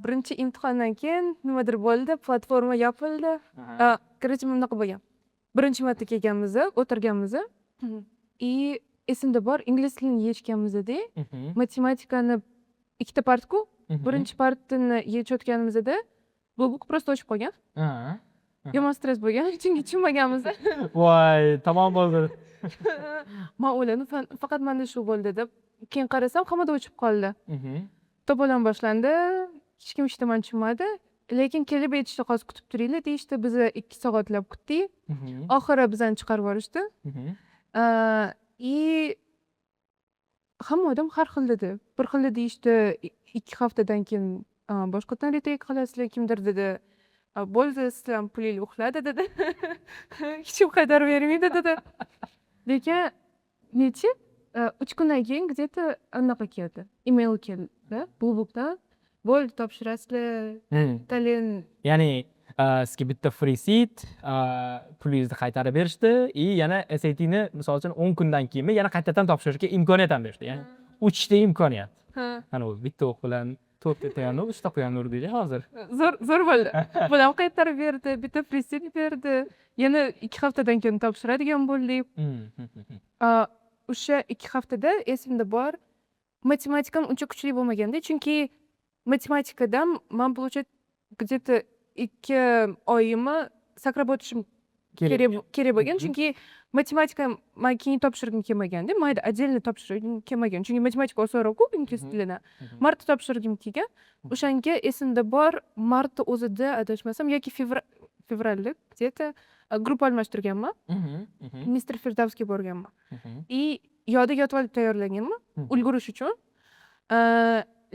birinchi imtihondan keyin nimadir bo'ldi, platforma yopildi. Короче, bunaqa bo'lgan. Birinchi marta kelganmiz, o'tirganmiz. И esimda bor, ingliz tilini yechganmizda, matematikani ikkita partku, birinchi partini yechayotganimizda Bluebook просто o'chib qolgan. Yomon stress bo'lgan, chunki tushunmaganmiz. Voy, tamom bo'ldi. Man o'yladim, faqat manda shu bo'ldi deb. Keyin qarasam, hammada o'chib qoldi. To'polon boshlandi. Hech kim hech nimani tushunmadi. Lekin kelib aytishdi, hozir kutib turinglar deyishdi. Biz 2 soatlab kutdik. Oxiri bizani chiqarib yuborishdi. И hamma odam har xil dedi. Bir xilda deyishdi, 2 haftadan keyin boshqatdan retake qilasizlar, kimdir dedi, bo'ldi, sizlarni pulinglar uxladi dedi. Hech kim qaytarib bermaydi dedi. Lekin necha 3 kundan keyin где-то anaqa keldi. Email keldi Bluebookdan. Bo'ldi, topshirasizlar. Talin. Ya'ni sizga bitta free seat, pulingizni qaytarib berishdi и yana SATni, misol uchun, 10 kundan keyinmi, yana qaytadan topshirishga imkoniyat ham berishdi. Ya'ni uchta imkoniyat. Ha. Ana u bitta o'q bilan to'rtta quyon, uchta quyon urdik hozir. Zo'r, zo'r bo'ldi. Pul ham qaytarib berdi, bitta free seat berdi. Yana 2 haftadan keyin topshiradigan bo'ldik. O'sha 2 haftada esimda bor, matematikam uncha kuchli bo'lmaganda, chunki matematikadan man получать где-то 2 oyimni sakrab o'tishim kerak bo'lgan, chunki matematika man keyin topshirgim kelmaganda, mayda отдельно topshirgim kelmagan, chunki matematika osonroqku ingliz tilidan. Martda topshirgim kelgan. O'shanga esimda bor, martni o'zida, adashmasam, yoki fevralda где то gruppa almashtirganman, Mister Firdavsga borganman и yoda yotib olib tayyorlanganman ulgurish uchun,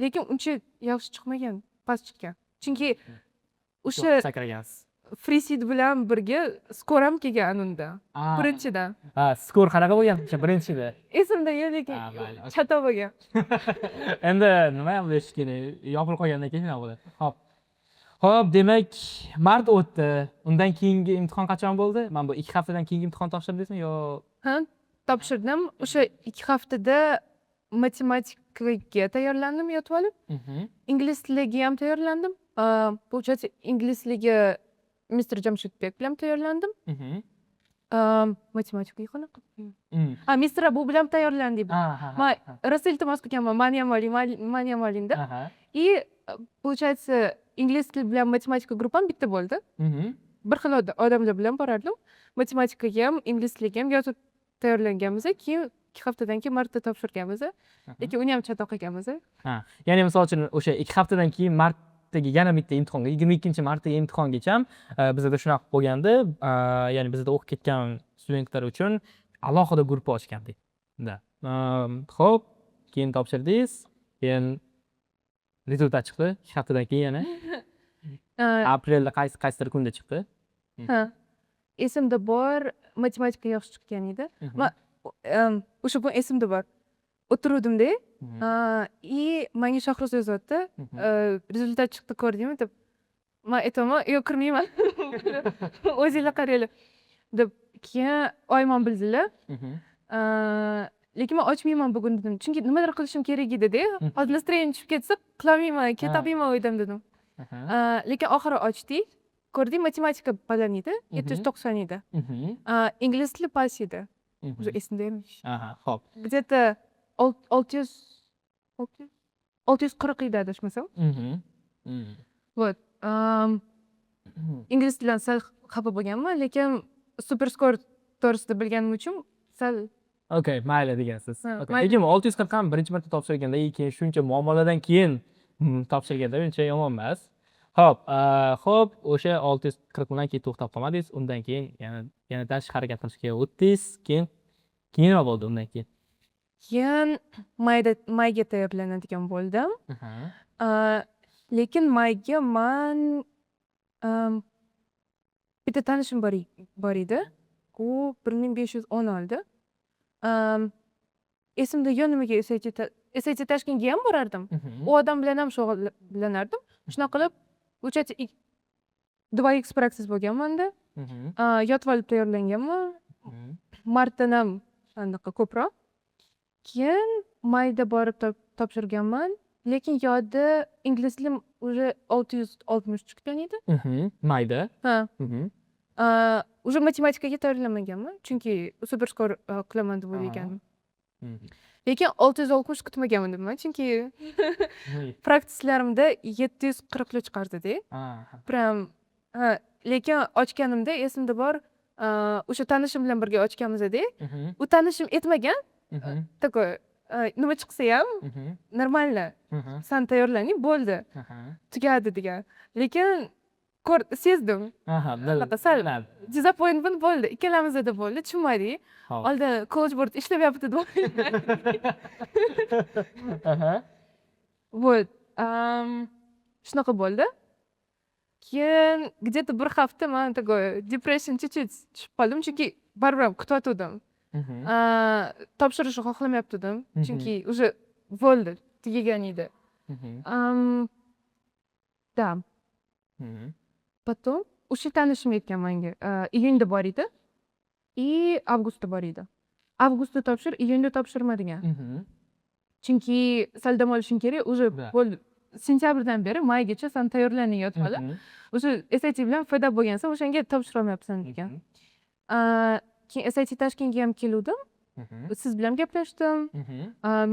lekin uncha yaxshi chiqmagan, past chiqqan, chunki o'sha Sakragansiz. Free seat bilan birga score ham kelgan unda birinchidan. Ha, score qanaqa bo'lgan o'sha birinchida? Esimda yo'q, lekin Ha, mayli. chatoq bo'lgan. Endi nima ham bilish kerak, yopilib qolgandan keyin shunaqa bo'ladi. Ho'p, demak, mart o'tdi. Undan keyingi imtihon qachon bo'ldi? Mana bu 2 haftadan keyingi imtihon topshirdingizmi yo Ha, topshirdim. O'sha 2 haftada. Matematikaga tayyorlandim yotib olib. Ingliz tiliga ham tayyorlandim. Получается, ingliz tiliga Mister Jamshidbek bilan tayyorlandim. Matematikaga qanaqa? Ha, Mister Abu bilan tayyorlandik. Man rosa iltimos qilganman, mani ham oling, mani ham oling deb. И получается, ingliz tili bilan matematika gruppam bitta bo'ldi. Bir xil odamlar bilan borardim. Matematikaga ham, ingliz tiliga ham yotib tayyorlanganmiz. Keyin 2 haftadan keyin martda topshirganmiz. Lekin uni ham chatoq ekanmiz. Ha, ya'ni misol uchun, o'sha 2 haftadan keyin martdagi yana bitta imtihonga, 22-martdagi imtihongacha bizada shunaqa bo'lgandi. Ya'ni bizada o'qib ketgan studentlar uchun alohida gruppa ochgandik. Да. Ho'p, keyin topshirdingiz, keyin результат chiqdi 2 haftadan keyin yana. Aprelda qaysidir kunda chiqdi. Ha. Esimda bor, matematika yaxshi chiqqan edi. Man o'sha kun esimda bor. O'tiruvdimda, и manga Shohruz yozyapti. "Результат chiqdi, ko'rdingmi?" deb. Man aytyapman, "Yo'q, kirmayman. O'zinglar qaranglar", deb. Keyin oyim ham bildilar. Lekin man ochmayman bugun dedim. Chunki nimadir qilishim kerak edi-da. Hozir настроение tushib ketsa, qilolmayman, ketolmayman uydan dedim. Lekin oxiri ochdik. Ko'rdik, matematika baland edi, 790 edi. Ingliz tili past edi. Уже esimda ham. Aha, ho'p. Где-то 600, 640 edi, adashmasam. Вот. Ingliz tilidan sal xafa bo'lganman, lekin super score to'g'risida bilganim uchun sal Okay, mayli degansiz. Ha, Okay. mayli. Lekin 640 ham birinchi marta topshirganda, keyin shuncha muammolardan keyin topshirganda uncha yomon emas. Ho'p, o'sha 640 bilan keyin to'xtab qolmadingiz. Undan keyin yana dars harakat qilishga o'tdingiz. Keyin nima bo'ldi undan keyin? Keyin mayda mayga tayyorlanadigan bo'ldim. Lekin mayga man bitta tanishim bor edi. U 1510 oldi. Esimda yo'q nimaga SAT Tashkentga ham borardim. U odam bilan ham shug'ullanardim. Shunaqa qilib, получается, 2x practice bo'lgan manda. Yotib olib tayyorlanganman. Martdan ham anaqa ko'proq. Keyin mayda borib topshirganman. Lekin yoda ingliz tilim уже 660 chiqqan edi. Mayda. Ha. Уже matematikaga tayyorlanmaganman. Chunki super score qilaman deb o'ylagandim. Lekin 660 kutmagandim man, chunki practicelarimda 740 chiqardi-da. Прям ha, lekin ochganimda esimda bor, o'sha tanishim bilan birga ochganmiz-da. U tanishim aytmagan, такой, nima chiqsa ham нормально, san tayyorlaning, bo'ldi, tugadi degan. Lekin sezdim. Anaqa sal disappointment bo'ldi. Ikkalamizda bo'ldi, tushunmadik. Oldin College Board ishlamayapti deb. Вот. Shunaqa bo'ldi. Keyin где-то bir hafta man такой depression чуть-чуть tushib qoldim, chunki baribir ham kutayotgandim. Topshirishni xohlamayotgandim, chunki уже bo'ldi, tugagan edi. Да. Потом o'sha tanishim aytgan menga, iyunda bor edi и avgustda bor edi. Avgustda topshir, iyunda topshirma degan. Chunki sal dam olishing kerak, уже bo'ldi. Sentyabrdan beri maygacha san tayyorlanding yotib olib. O'sha SAT bilan fed up bo'lgansan, o'shanga topshirolmayapsan degan. Keyin SAT Tashkentga ham keluvdim. Siz bilan gaplashdim.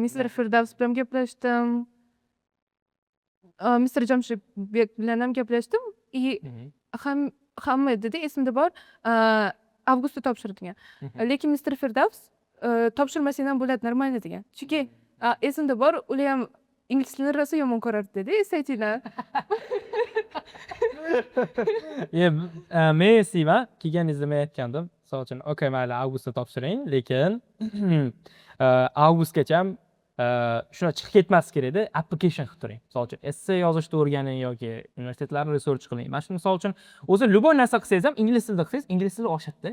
Mister Firdavs bilan gaplashdim. Mister Jamshidbek bilan ham gaplashdim. И hamma dedi, esimda bor, avgustda topshir degan. Lekin Mister Firdavs topshirmasang ham bo'ladi, нормально degan. Chunki esimda bor, ular ham ingliz tilini rosa yomon ko'rardi-da SATdan. Men eslayman, kelganingizda men aytgandim. Misol uchun, okay, mayli, avgustda topshiring, lekin avgustgacha shuna chiqib ketmaslik kerakda, application qilib turing. Misol uchun, esse yozishni o'rganing yoki universitetlarni research qiling. Mana shu, misol uchun, o'zi любой narsa qilsangiz ham, ingliz tilida qilsangiz, ingliz tili oshadi-da.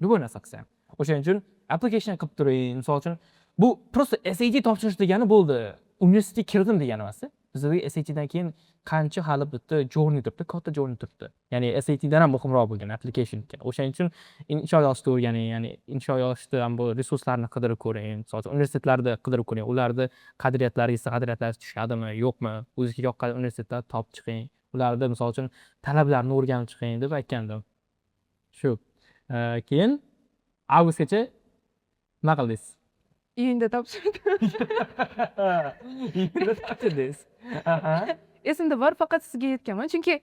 Любой narsa qilsa ham. O'shaning uchun application qilib turing. Misol uchun, bu просто SAT topshirish degani bo'ldi. Universitetga kirdim degani emas. Bizda SATdan keyin qancha hali bitta journey turibdi, katta journey turibdi. Ya'ni SATdan ham muhimroq bo'lgan application ekan. O'shaning uchun insho yozishni o'rganing, ya'ni insho yozishda ham bu resurslarni qidirib ko'ring. Misol uchun, universitetlarda qidirib ko'ring. Ularni qadriyatlaringiz, qadriyatlaringiz tushadimi, yo'qmi? O'zizga yoqqan universitetlarni topib chiqing. Ularda, misol uchun, talablarni o'rganib chiqing, deb aytgandim. Shu. Keyin avgustgacha nima qildingiz? Iyunda topshirdim. Iyunda topshirdingiz. Aha. Esimda bor, faqat sizga aytganman, chunki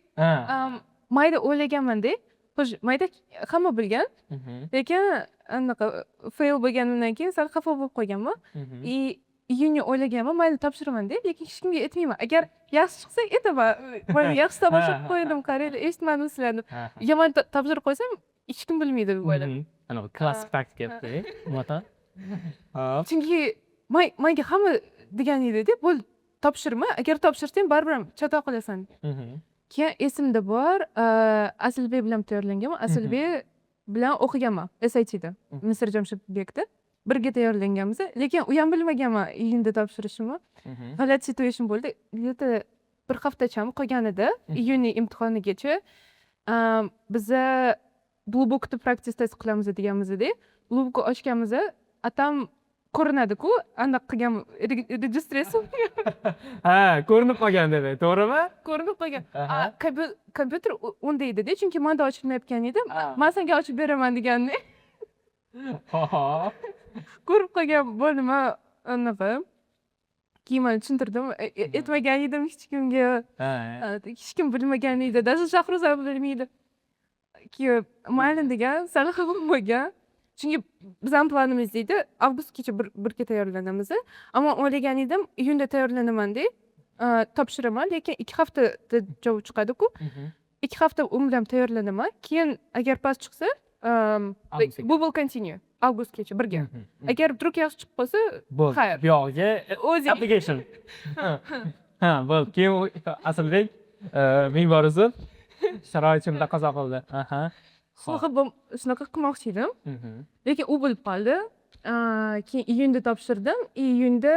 mayda o'ylaganmanda. Xo'sh, mayda hamma bilgan, lekin anaqa fail bo'lganimdan keyin sal xafa bo'lib qolganman. И iyunga o'ylaganman, mayli, topshiraman deb, lekin hech kimga aytmayman. Agar yaxshi chiqsa, aytaman: "Man yaxshi topshirib qo'ydim, qaranglar, eshitmadim sizlar", deb. Yomon topshirib qo'ysam, hech kim bilmaydi deb o'ylab. Anavi klassik taktika. Vatan. Hop. Chunki manga hamma degan edida: "Bo'ldi, topshirma, agar topshirsang, baribir ham chatoq qilasan". Keyin esimda bor, Asilbek bilan tayyorlanganman. Asilbek bilan o'qiganman SATda, Misr Jamshidbekda birga tayyorlanganmiz, lekin u ham bilmaganman iyunda topshirishimni. G'alati situation bo'ldi. Где то bir haftachami qolganida iyunning imtihonigacha, biza Blue Bookda practice test qilamiz deganmiz-da. Blue Bookni ochganmiz, atam ko'rinadiku, anaqa qilgan registratsiya. Ha, ko'rinib qolgan dedi, to'g'rimi? Ko'rinib qolgan. Kompyuter unda edida, chunki manda ochilmayotgan edi. "Man senga ochib beraman", deganda Hop. ko'rib qolgan. Bo'ldi, man anaqa, keyin man tushuntirdim, aytmagan edim hech kimga. Hech kim bilmagan edi, даже Shahruz ham bilmaydi. Keyin mayli degan, sal xafa bo'lgan, chunki bizani planimiz edi, avgustgacha birga tayyorlanamiz. Ammo o'ylagan edim, iyunda tayyorlanaman deb topshiraman, lekin 2 haftada javob chiqadiku. 2 hafta u bilan tayyorlanaman, keyin agar past chiqsa, like, Avgustgacha. we will continue avgustgacha birga. Agar вдруг yaxshi chiqib qolsa, Bo'ldi. xayr. Bu yog'iga o'zing. Application. Ha, bo'ldi. Keyin Asilbek ming bor uzr. Sharoit shuni taqozo qildi. Aha. Shunaqa qilmoqchi edim, lekin u bo'lib qoldi. Keyin iyunda topshirdim. Iyunda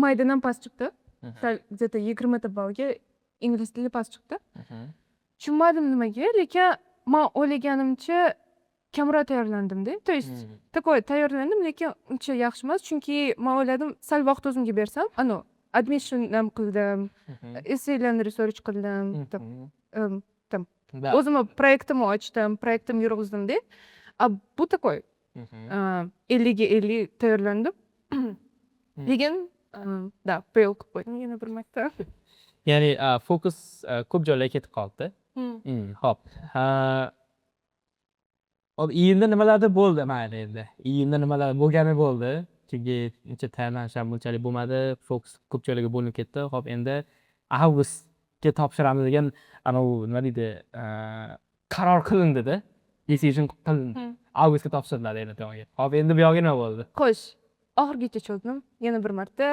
maydan ham past chiqdi sal, где то 20 ta ballga ingliz tili past chiqdi. Tushunmadim nimaga, lekin man o'ylaganimcha kamroq tayyorlandimda, то есть такой tayyorlandim, lekin uncha yaxshi emas, chunki man o'yladim, sal vaqt o'zimga bersam, anavi admission ham qildim, essaylarni research qildim, там o'zimni proyektimni ochdim, proyektimni yurg'izdimda. A bu такой 50ga 50 tayyorlandim, lekin да, fail qilib qo'ydim yana bir marta. Ya'ni fokus ko'p joylarga ketib qoldi. Xo'p. Hop, iyunda nimalardir bo'ldi, mayli endi. Iyunda nimalar bo'lgani bo'ldi. Chunki uncha tayyorlanish ham bunchalik bo'lmadi. Fokus ko'p joylarga bo'linib ketdi. Xo'p, endi avgustga topshiramiz degan anavi, nima deydi, qaror qilindida. Decision qilindi. Avgustga topshiriladi endi buyog'iga. Xo'p, endi bu yog'iga nima bo'ldi? Xo'sh, oxirigacha cho'zdim yana bir marta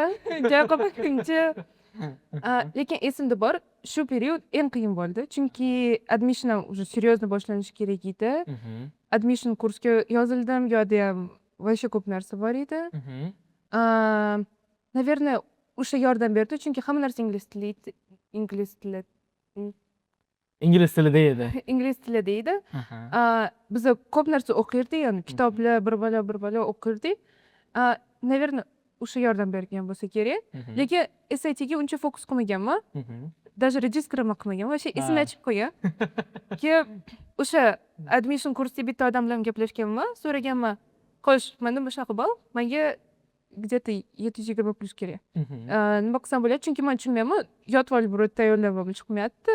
joy qolmaguncha. Lekin esimda bor, shu period eng qiyin bo'ldi, chunki admission ham уже серьезно boshlanishi kerak edi. Admission kursga yozildim, u yoqda ham вообще ko'p narsa bor edi. Наверное, o'sha yordam berdi, chunki hamma narsa ingliz tili, ingliz tili. Ingliz tilida edi. Ingliz tilida edi. Biza ko'p narsa o'qirdik, ya'ni kitoblar, bir balo, bir balo o'qirdik. Наверное, o'sha yordam bergan bo'lsa kerak. Lekin SATga uncha fokus qilmaganman. Даже register ham qilmaganman. Вообще esimdan chiqib qolgan. Keyin o'sha admission kursda bitta odam bilan gaplashganman, so'raganman: "Xo'sh, manda shunaqa ball, manga где то 720 plyus kerak. Nima qilsam bo'ladi? Chunki man tushunmayapman, yotib olib birov tayyorlab ham chiqmayapti.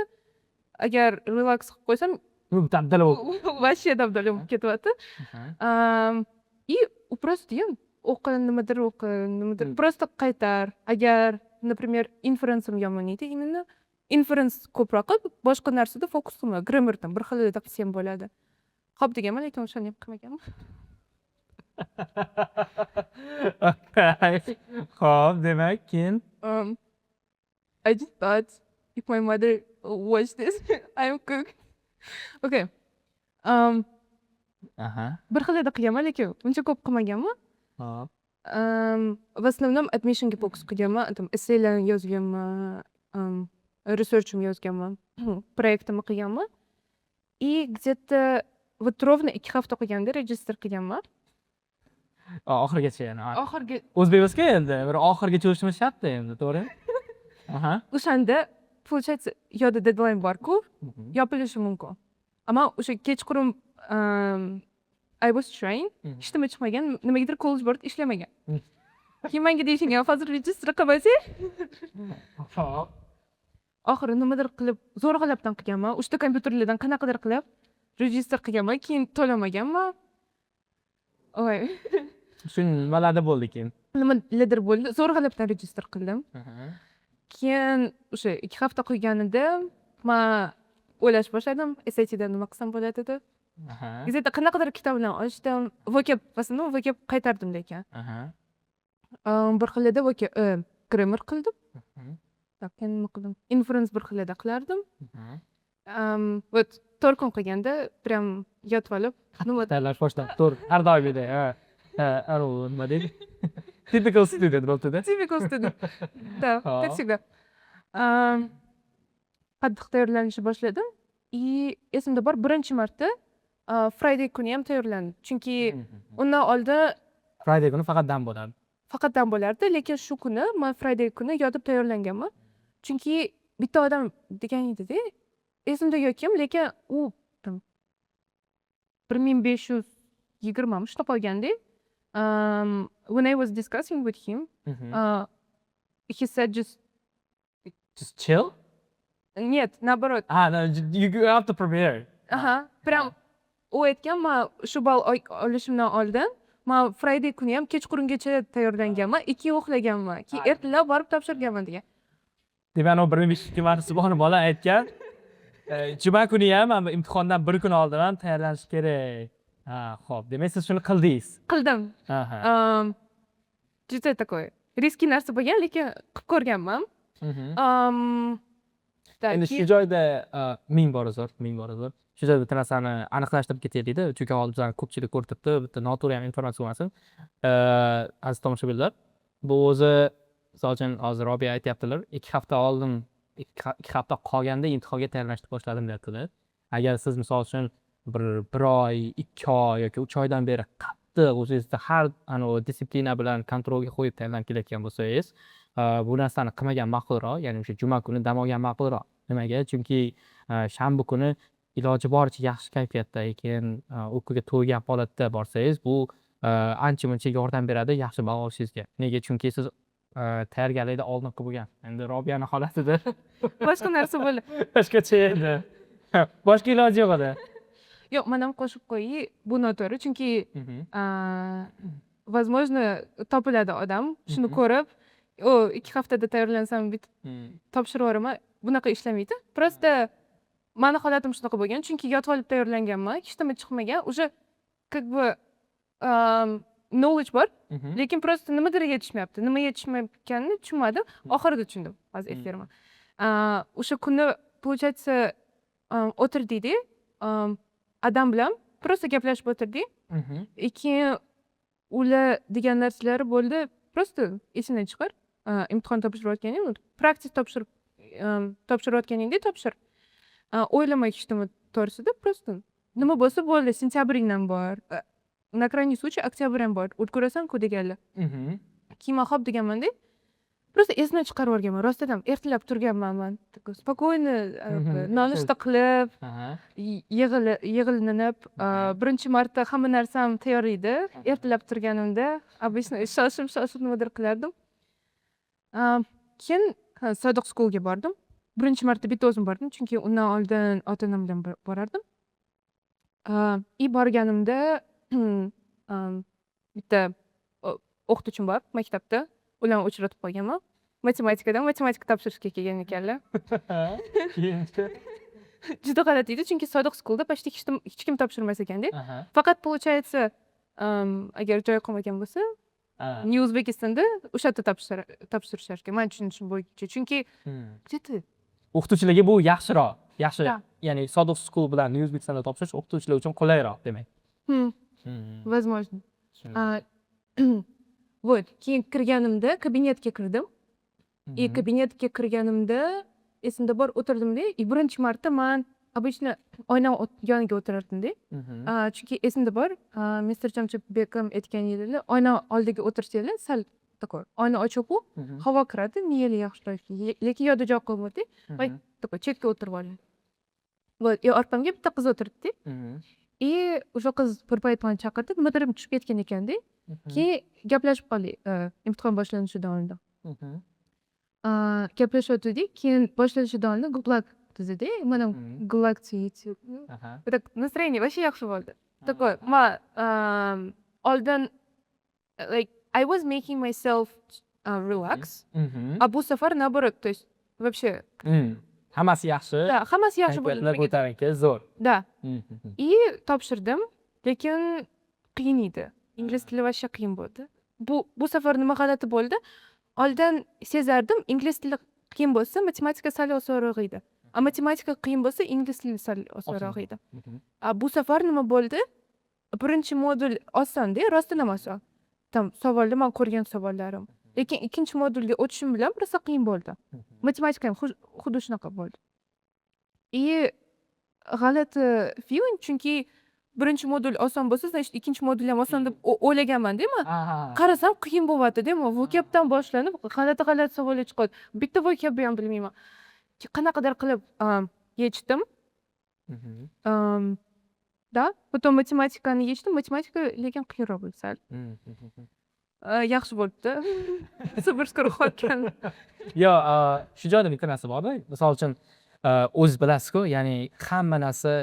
Agar relax qilib qo'ysam, Dabdala bo'lib. вообще dabdala bo'lib ketyapti". И u просто degan: "O'qi, nimadir o'qi, nimadir просто qaytar. Agar, например, inference'im yomon edi, именно inference ko'proq qil, boshqa narsada fokus qilma, grammardan bir xilida qilsam bo'ladi". "Xo'p", deganman, lekin o'shani ham qilmaganman. Okay. Xo'p, demak, keyin I just thought if my mother watch this, I'm cooked. Okay. Bir xilida qilganman, lekin uncha ko'p qilmaganman. Hop. В основном admissionga fokus qilganman, там essaylarni yozganman. Researchimni yozganman, proyektimni qilganman. И где-то вот ровно 2 hafta qolganda register qilganman. Oxirigacha yana. Oxirgi O'zbekimizga endi bir oxirigacha o'tishimiz shartda endi, to'g'rimi? Aha. O'shanda, получается, yo'da deadline borku, yopilishi mumkin. Ammo o'sha kechqurun I was trying, hech nima chiqmagan, nimagadir College Board ishlamagan. Keyin manga deyishgan, hozir register qilmasak. Hop. Oxiri nimadir qilib, zo'rg'alabdan qilganman. Uchta kompyuterlardan qanaqadir qilib register qilganman, keyin to'lamaganman. Voy. Shu nimalarda bo'ldi keyin? Nimalardir bo'ldi, zo'rg'alabdan register qildim. Keyin o'sha 2 hafta qolganida man o'ylash boshladim, SATda nima qilsam bo'ladi deb. Где-то qanaqadir kitoblarni ochdim, vocab, в основном vocab qaytardim lekin. Bir xilida vocab, grammar qildim. Так, yana nima qildim? Inference bir xilida qilardim. Вот 4 kun qilganda прям yotib olib nima Tayyorlash boshladi. To'g'ri, har doimgidek. Ha. Ha, anavi nima deydi? Typical student bo'libdi-da. Typical student. Да, как всегда. Qattiq tayyorlanishni boshladim. И esimda bor, birinchi marta Friday kuni ham tayyorlandim. Chunki undan oldin Friday kuni faqat dam bo'ladi. Faqat dam bo'lardi, lekin shu kuni man Friday kuni yotib tayyorlanganman. Chunki bitta odam degan edida, esimda yo'q kim, lekin u там 1520mi shunaqa olganda. When I was discussing with him, he said just Just chill? Нет, наоборот. Ah, no, you have to prepare. Aha, прям u aytgan, man shu ball olishimdan oldin man Friday kuni ham kechqurungacha tayyorlanganman, keyin uxlaganman, keyin ertalab borib topshirganman degan. Demak, anavi 1520 bor bola aytgan. Juma kuni ham mana bu imtihondan bir kun oldin ham tayyorlanish kerak. Ha, xo'p. Demak, siz shuni qildingiz. Qildim. Aha. Juda такой riskli narsa bo'lgan, lekin qilib ko'rganman. Да, Endi shu joyda ming bor uzr, ming bor uzr. Shu joyda bitta narsani aniqlashtirib ketaylikda, chunki hozir bizani ko'pchilik ko'rib turibdi, bitta noto'g'ri ham informatsiya bo'lmasin. Aziz tomoshabinlar, bu o'zi, misol uchun, hozir Robiya aytyaptilar, 2 hafta oldin, 2 hafta qolganda imtihonga tayyorlanishni boshladim deyaptilar. Agar siz, misol uchun, bir oy, 2 oy yoki 3 oydan beri qattiq o'zingizni har anavi дисциплина bilan kontrolga qo'yib tayyorlanib kelayotgan bo'lsangiz, bu narsani qilmagan ma'qulroq, ya'ni o'sha juma kuni dam olgan ma'qulroq. Nimaga? Chunki shanba kuni iloji boricha yaxshi kayfiyatda, keyin uyquga to'ygan holatda borsangiz, bu ancha muncha yordam beradi yaxshi ball olishingizga. Nega? Chunki siz tayyorgarlikni oldin qilib bo'lgan. Endi Robiyani holatida boshqa narsa bo'ldi. Boshqacha edi. Boshqa iloji yo'q edi. Yo'q, man ham qo'shib qo'yay, bu noto'g'ri, chunki возможно, topiladi odam shuni ko'rib, o 2 haftada tayyorlansam, bitib topshirib yuboraman. Bunaqa ishlamaydi. Просто mani holatim shunaqa bo'lgan, chunki yotib olib tayyorlanganman, hech nima chiqmagan, уже как бы knowledge bor, lekin просто nimadir yetishmayapti. Nima yetishmayotganini tushunmadim, oxirida tushundim, hozir aytib beraman. O'sha kuni, получается, o'tirdikda, adam bilan просто gaplashib o'tirdik. И keyin ular degan narsalari bo'ldi, просто esingdan chiqar, imtihon topshirayotganing, practice topshirib topshirayotganingda topshir, o'ylama hech nima to'g'risida, просто nima bo'lsa bo'ldi, sentyabringdan bor, на крайний случай oktyabr ham bor, ulgurasanku deganlar. Keyin man ho'p deganmanda, просто esimdan chiqarib yuborganman. Rostdan ham ertalab turganman man такой спокойно, nonushta qilib, yig'ilinib, birinchi marta hamma narsam tayyor edi ertalab turganimda. Обычно shoshib shoshib nimadir qilardim. Keyin Sodiq Schoolga bordim, birinchi marta bitta o'zim bordim, chunki undan oldin ota onam bilan borardim. И borganimda bitta o'qituvchim bor maktabda, ularni uchratib qolganman, matematikadan, matematika topshirishga kelgan ekanlar. Keyinchi? Juda g'alati edi, chunki Sodiq Schoolda почти hech kim topshirmas ekanda. Faqat, получается, agar joy qolmagan bo'lsa, New Uzbekistonda o'sha yerda topshirishar ekan mani tushunishim bo'yicha, chunki где то O'qituvchilarga bu yaxshiroq, yaxshi. Да. Ya'ni Sodiq School bilan New Uzbekistonda topshirish o'qituvchilar uchun qulayroq demak. Возможно. Tushundim. Вот keyin kirganimda kabinetga kirdim и kabinetga kirganimda Esimda bor, o'tirdimda и birinchi marta man обычно oyna yoniga o'tirardimda. Chunki esimda bor, Mister Jamshidbekim aytgan edilar, oyna oldiga o'tirsanglar, sal такой oyna ochiq-u, havo kiradi, miyanglar yaxshiroq. Lekin yoqda joy qolmadi. Voy, такой chetga o'tirib oldim. Вот, и orqamga bitta qiz o'tiribdi. И o'sha qiz bir payt mani chaqirdi, nimadir tushib ketgan ekanda. Keyin gaplashib qoldik, imtihon boshlanishidan oldin. Gaplashayotgandik, keyin boshlanishidan oldin "Good luck" dedida. Man ham "Good luck to you too." Так настроение вообще yaxshi bo'ldi. Такой, man oldin, like, I was making myself relax. A bu safar наоборот, то есть вообще Hammasi yaxshi. Да, hammasi yaxshi bo'ldi. Kayfiyatlar ko'tarinki, zo'r. Да. И topshirdim, lekin qiyin edi. Ingliz tili вообще qiyin bo'ldi. Bu safar nima g'alati bo'ldi? Oldin sezardim, ingliz tili qiyin bo'lsa, matematika sal osonroq edi. A matematika qiyin bo'lsa, ingliz tili sal osonroq edi. A bu safar nima bo'ldi? Birinchi modul osonda, rostdan ham oson. Там savollar man ko'rgan savollarim. Lekin ikkinchi modulga o'tishim bilan rosa qiyin bo'ldi. Matematika ham xuddi shunaqa bo'ldi. И g'alati feeling, chunki birinchi modul oson bo'lsa, значит, ikkinchi modul ham oson deb o'ylaganman-da man. Qarasam, qiyin bo'lyapti-da. Vocabdan boshlanib, g'alati g'alati savollar chiqyapti. Bitta vocabni ham bilmayman. Qanaqadir qilib yechdim. Да, потом matematikani yechdim. Matematika lekin qiyinroq bo'ldi sal. Yaxshi bo'libdi. Sibirskiy otgan. Yo'q, shu joyda bitta narsa borda. Misol uchun, o'zingiz bilasizku, ya'ni hamma narsa,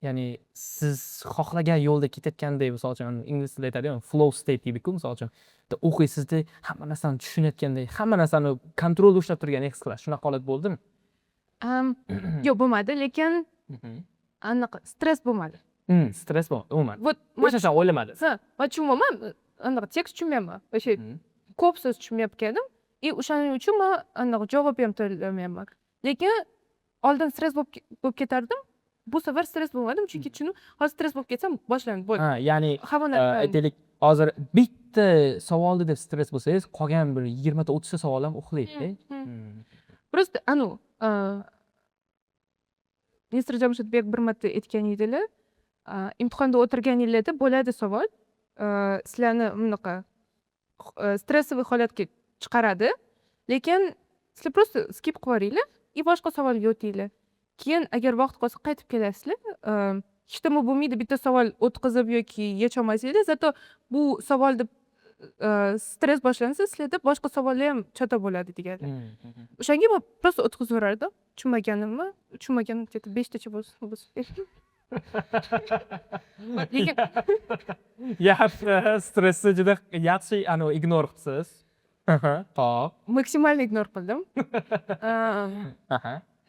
ya'ni siz xohlagan yo'lda ketayotgandek, misol uchun, ingliz tilida aytadiyu, flow state deydiku, misol uchun. Bitta o'qiysizda, hamma narsani tushunayotgandek, hamma narsani контроль da ushlab turgandek his qilasiz. Shunaqa holat bo'ldimi? Yo'q, bo'lmadi, lekin anaqa stress bo'lmadi. Stress bo'lmadi umuman. Вот. Hech narsani o'ylamadingiz. Ha, man tushunmayman, anaqa tekst tushunmayapman. Вообще ko'p so'z tushunmayotgan edim. И o'shaning uchun man anaqa javob ham tayyorlamayapman. Lekin oldin stress bo'lib ketardim. Bu safar stress bo'lmadim, chunki tushundim, hozir stress bo'lib ketsam, boshlandi, bo'ldi. Ha, ya'ni Hamma aytaylik, hozir bitta savolni deb stress bo'lsangiz, qolgan bir 20 ta, 30 ta savol ham uxlaydida. Просто anu Mister Jamshidbek bir marta aytgan edilar, imtihonda o'tirganinglarda bo'ladi savol, sizlarni bunaqa стрессовый holatga chiqaradi, lekin sizlar просто skip qilib yuboringlar и boshqa savolga o'tinglar. Keyin agar vaqt qolsa, qaytib kelasizlar. Hech nima bo'lmaydi bitta savol o'tkazib yoki yecholmasanglar, зато bu savol deb stress boshlansa, sizlarda boshqa savollar ham chatoq bo'ladi deganlar. O'shanga man просто o'tkazib yuborardim. Tushunmaganimni, tushunmaganim где-то beshtacha bo'lsa. Lekin Yaxshi, stressni juda yaxshi anavi ignore qilibsiz. Xo'p. Максимально игнор qildim.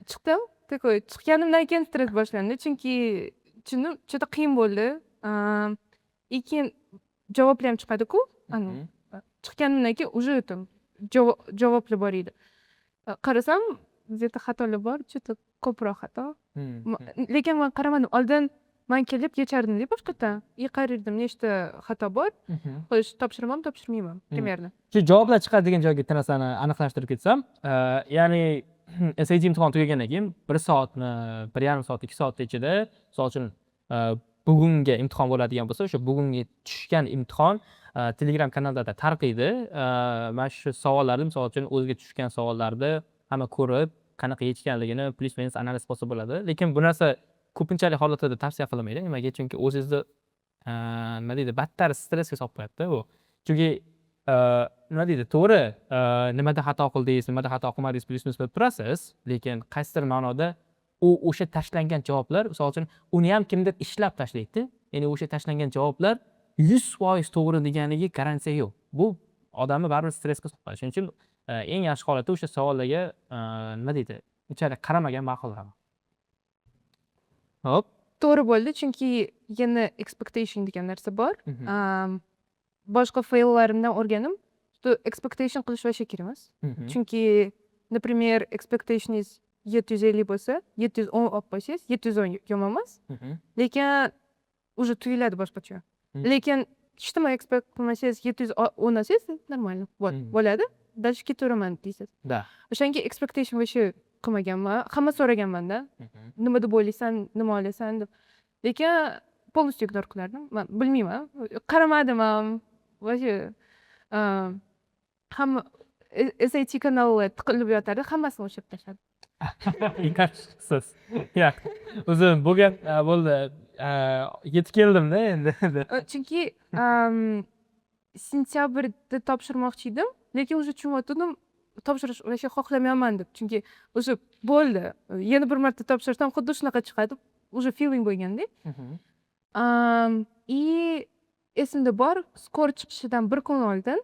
Chiqdim. Такой chiqqanimdan keyin stress boshlandi, chunki tushundim, juda qiyin bo'ldi. И keyin javoblar ham chiqadi-ku. Anu chiqqanimdan keyin уже там javoblar bor edi. Qarasam, где-то xatolar bor, juda ko'proq xato. Lekin man qaramadim. Oldin man kelib yechardim-da boshqatdan. И qarardim, nechta xato bor. Xo'sh, topshiramanmi, topshirmayman, примерно. Shu javoblar chiqadi degan joyga bitta narsani aniqlashtirib ketsam, ya'ni SAT imtihoni tugagandan keyin bir soatmi, 1,5 soat, 2 soat ichida, misol uchun, bugungi imtihon bo'ladigan bo'lsa, o'sha bugungi tushgan imtihon Telegram kanalida tarqaydi. Mana shu savollarni, misol uchun, o'ziga tushgan savollarni hamma ko'rib, qanaqa yechganligini плюс минус analiz qilsa bo'ladi. Lekin bu narsa ko'pinchalik holatlarda tavsiya qilinmaydi. Nimaga? Chunki o'zingizni, nima deydi, battar stressga solib qo'yadida bu. Chunki, nima deydi, to'g'ri, nimada xato qildingiz, nimada xato qilmadingiz, плюс минус bilib turasiz, lekin qaysidir ma'noda u o'sha tashlangan javoblar, misol uchun, uni ham kimdir ishlab tashlaydida. Ya'ni o'sha tashlangan javoblar 100% to'g'ri deganiga garantiya yo'q. Bu odamni baribir stressga solib qo'yadi. Shuning uchun eng yaxshi holatda o'sha savollarga, nima deydi, unchalik qaramagan ma'qulroq. Xo'p. To'g'ri bo'ldi, chunki yana expectation degan narsa bor. Boshqa faillarimdan o'rgandim, что expectation qilish вообще kerak emas. Chunki, например, expectationingiz 750 bo'lsa, 710 olib qo'ysangiz, 710 yomon emas. Lekin уже tuyuladi boshqacha. Lekin hech nima expect qilmasangiz, 710 olsangiz, нормально. Вот, bo'ladi. Дальше ketaveraman deysiz. Да. O'shanga expectation вообще qilmaganman. Hamma so'ragan mandan, nima deb o'ylaysan, nima olasan deb, lekin полностью игнор qilardim. Man bilmayman, qaramadim ham вообще. Hamma SAT kanali tiqilib yotardi, hammasini o'chirib tashladim. Yaxshisiz. Yo'q, o'zi bo'lgan bo'ldi, yetib keldimda endi. Chunki sentyabrda topshirmoqchi edim, lekin уже tushunyotgandim, topshirish вообще xohlamayapman deb, chunki уже bo'ldi, yana bir marta topshirsam, xuddi shunaqa chiqadi, уже feeling bo'lganda. И esimda bor, score chiqishidan bir kun oldin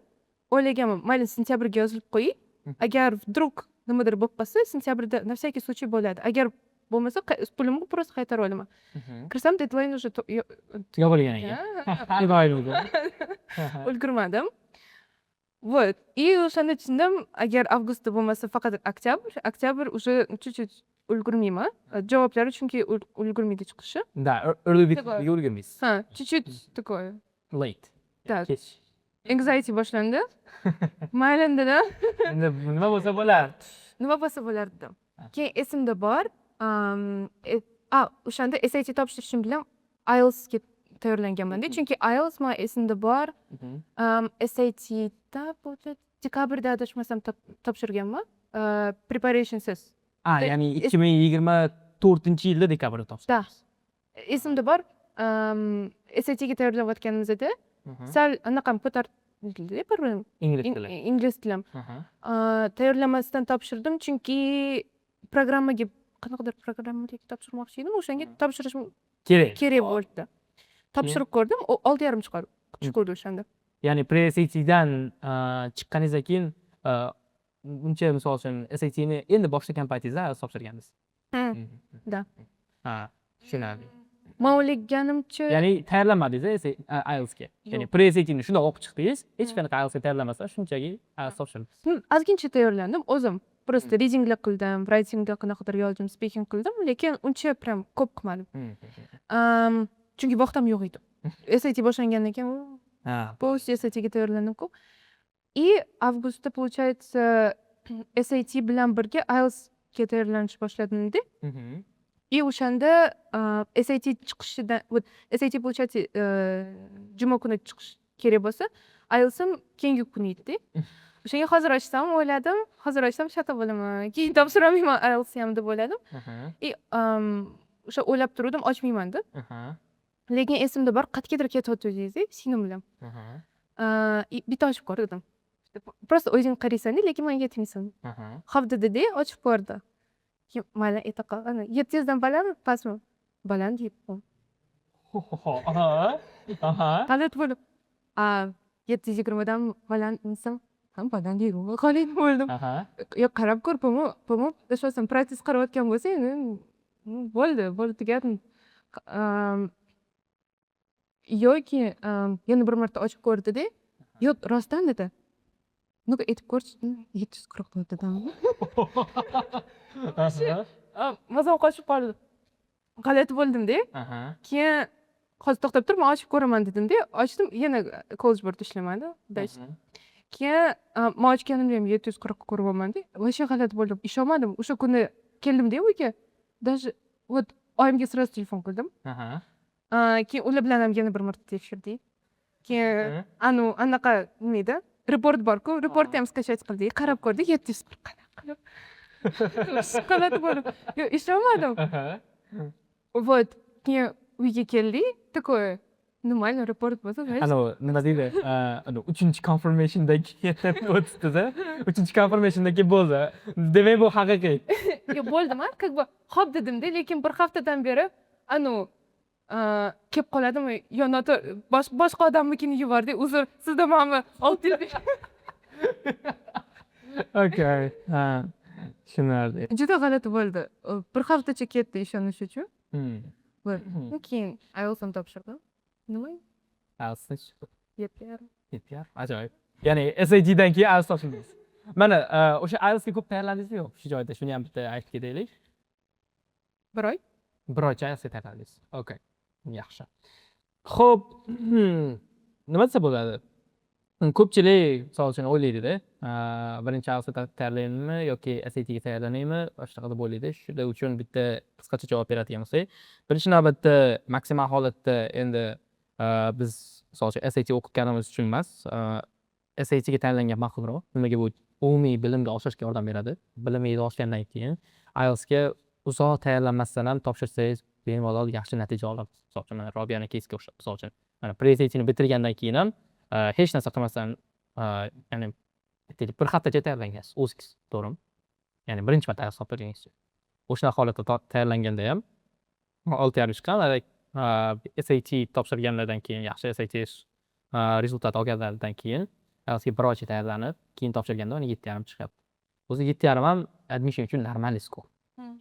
o'ylaganman, mayli, sentyabrga yozilib qo'yay, agar вдруг nimadir bo'lib qolsa, sentyabrda на всякий случай bo'ladi, agar bo'lmasa, pulimni просто qaytarib olaman. Kirsam, deadline уже Yopilgan ekan. Ulgurmadim. Вот, и o'shanda tushundim, agar avgustda bo'lmasa, faqat oktyabr. Oktyabr уже чуть чуть ulgurmayman javoblari, chunki ulgurmaydi chiqishi. Да, early ulgurmaysiz. Ha, чуть чуть такое. Late. Да. Kech. Anxiety boshlandi. Mayli, dedim. Endi nima bo'lsa bo'lar. Nima bo'lsa bo'lardi dedim. Keyin esimda bor, a o'shanda SAT topshirishim bilan IELTSga tayyorlanganmanda, chunki IELTS, man esimda bor, SATda, получается, dekabrda, adashmasam, topshirganman preparationsiz. A, ya'ni 2024-yilda dekabrda Да. topshirdingiz. Esimda bor, SATga tayyorlanayotganimizda sal anaqam ko'tarildi bir Ingliz tili. Ingliz tilim. Tayyorlamasdan topshirdim, chunki programmaga, qanaqadir programmaga topshirmoqchi edim, o'shanga topshirishim Kerak. kerak bo'ldi. Topshirib ko'rdim, 6,5 chiquvdi o'shanda. Ya'ni pre SATdan chiqqaningizdan keyin uncha, misol uchun, SATni endi boshlagan paytingizda IELTS topshirgansiz. Да. Ha, tushunarli. Man o'ylaganimcha Ya'ni tayyorlanmadingiz IELTSga. Ya'ni Yo'q. pre SATni shundoq o'qib chiqdingiz, hech qanaqa IELTSga tayyorlamasdan shunchaki IELTS topshirdingiz. Ozgincha tayyorlandim o'zim. Просто readinglar qildim, writingda qanaqadir yozdim, speaking qildim, lekin uncha прям ko'p qilmadim. Chunki vaqtim yo'q edi. SAT boshlangandan keyin полностью SATga tayyorlandim-ku. И avgustda, получается, SAT bilan birga IELTSga tayyorlanishni boshladimda. И o'shanda SAT chiqishidan, вот SAT, получается, juma kuni chiqish kerak bo'lsa, IELTSim keyingi kuni edida. O'shanga hozir ochsam, o'yladim, hozir ochsam, xato bo'laman. Keyin topshirolmayman IELTSni ham deb o'yladim. И o'sha o'ylab turuvdim, ochmayman deb. Lekin esimda bor, qayergadir ketayotgandingiz singlim bilan. И bitta ochib ko'r dedim. Просто o'zing qaraysan, lekin menga aytmaysan. Xo'p dedida, ochib ko'rdi. Keyin mayli, ayta qol. Ana 700 dan balandmi, pastmi? Baland deyapman. Aha. Aha. G'alati bo'lib. A, 720 dan baland desam, ha, baland deydi. G'alati bo'ldim. Yo, qarab ko'r, по-моему, adashmasam, practice qarayotgan bo'lsang, bo'ldi, bo'ldi, tugadim. Yoki yana bir marta ochib ko'rdida, yo'q, rostdan dedi. Ну-ка, aytib ko'rchi, 740 dedim. Mazam qochib qoldi. G'alati bo'ldimda. Keyin hozir to'xtab tur, man ochib ko'raman dedimda, ochdim, yana College Board ishlamadi. Keyin man ochganimda ham 740 ko'ryapmanda. Вообще g'alati bo'ldim. Ishonmadim. O'sha kuni keldimda uyga. Даже вот oyimga сразу telefon qildim. Keyin ular bilan ham yana bir marta tekshirdik. Keyin anu anaqa nima edi? Report bor-ku, reportni ham скачать qildik, qarab ko'rdik, 740 qanaqa qilib. G'alati bo'lib. Yo'q, ishonmadim. Вот. Keyin uyga keldik, такое, нормально, report bo'lsa, значит. Anavi nima deydi? Anavi uchinchi confirmationdan keyin o'tibdida. Uchinchi confirmationdan keyin bo'ldi. Demak, bu haqiqiy. Yo'q, bo'ldim, как бы xo'p dedimda, lekin bir haftadan beri anu kelib qoladimi yo noto'g'ri, boshqa odamnikini yubordik, uzr, sizda manmi 600. Okay. Ha. Tushunarli. Juda g'alati bo'ldi. Bir haftacha ketdi ishonish uchun. Вот. Keyin IELTS ham topshirdim. Nima? IELTS 7,5. 7,5. Ajoyib. Ya'ni SATdan keyin IELTS topshirdingiz. Mana o'sha IELTSga ko'p tayyorlandingizmi, yo'q? Shu joyda shuni ham bitta aytib ketaylik. Bir oy. Bir oycha IELTSga tayyorlandingiz. Okay. Yaxshi. Xo'p, nima desa bo'ladi? Ko'pchilik, misol uchun, o'ylaydida, birinchi IELTSga tayyorlanaymi yoki SATga tayyorlanaymi, shunaqa deb o'ylaydi. Shular uchun bitta qisqacha javob beradigan bo'lsak, birinchi navbatda maksimal holatda endi biz, misol uchun, SAT o'qitganimiz uchun emas, SATga tayyorlangan ma'qulroq. Nimaga? Bu umumiy bilimni oshirishga yordam beradi. Bilimingizni oshgandan keyin IELTSga uzoq tayyorlanmasdan ham topshirsangiz, bemalol yaxshi natija olasiz. Misol uchun, mana Robiyani keysiga o'xshab, misol uchun, mana pre-SATni bitirgandan keyin ham hech narsa qilmasdan, ya'ni aytaylik, bir haftacha tayyorlangansiz o'zingiz, to'g'rimi? Ya'ni birinchi marta IELTS topshirganingizcha. O'shanaqa holatda tayyorlanganda ham 6,5 chiqqan. SAT topshirganlardan keyin, yaxshi SAT результат olganlaridan keyin IELTSga bir oycha tayyorlanib, keyin topshirganda mana 7,5 chiqyapti. O'zi 7,5 ham admission uchun нормальный score.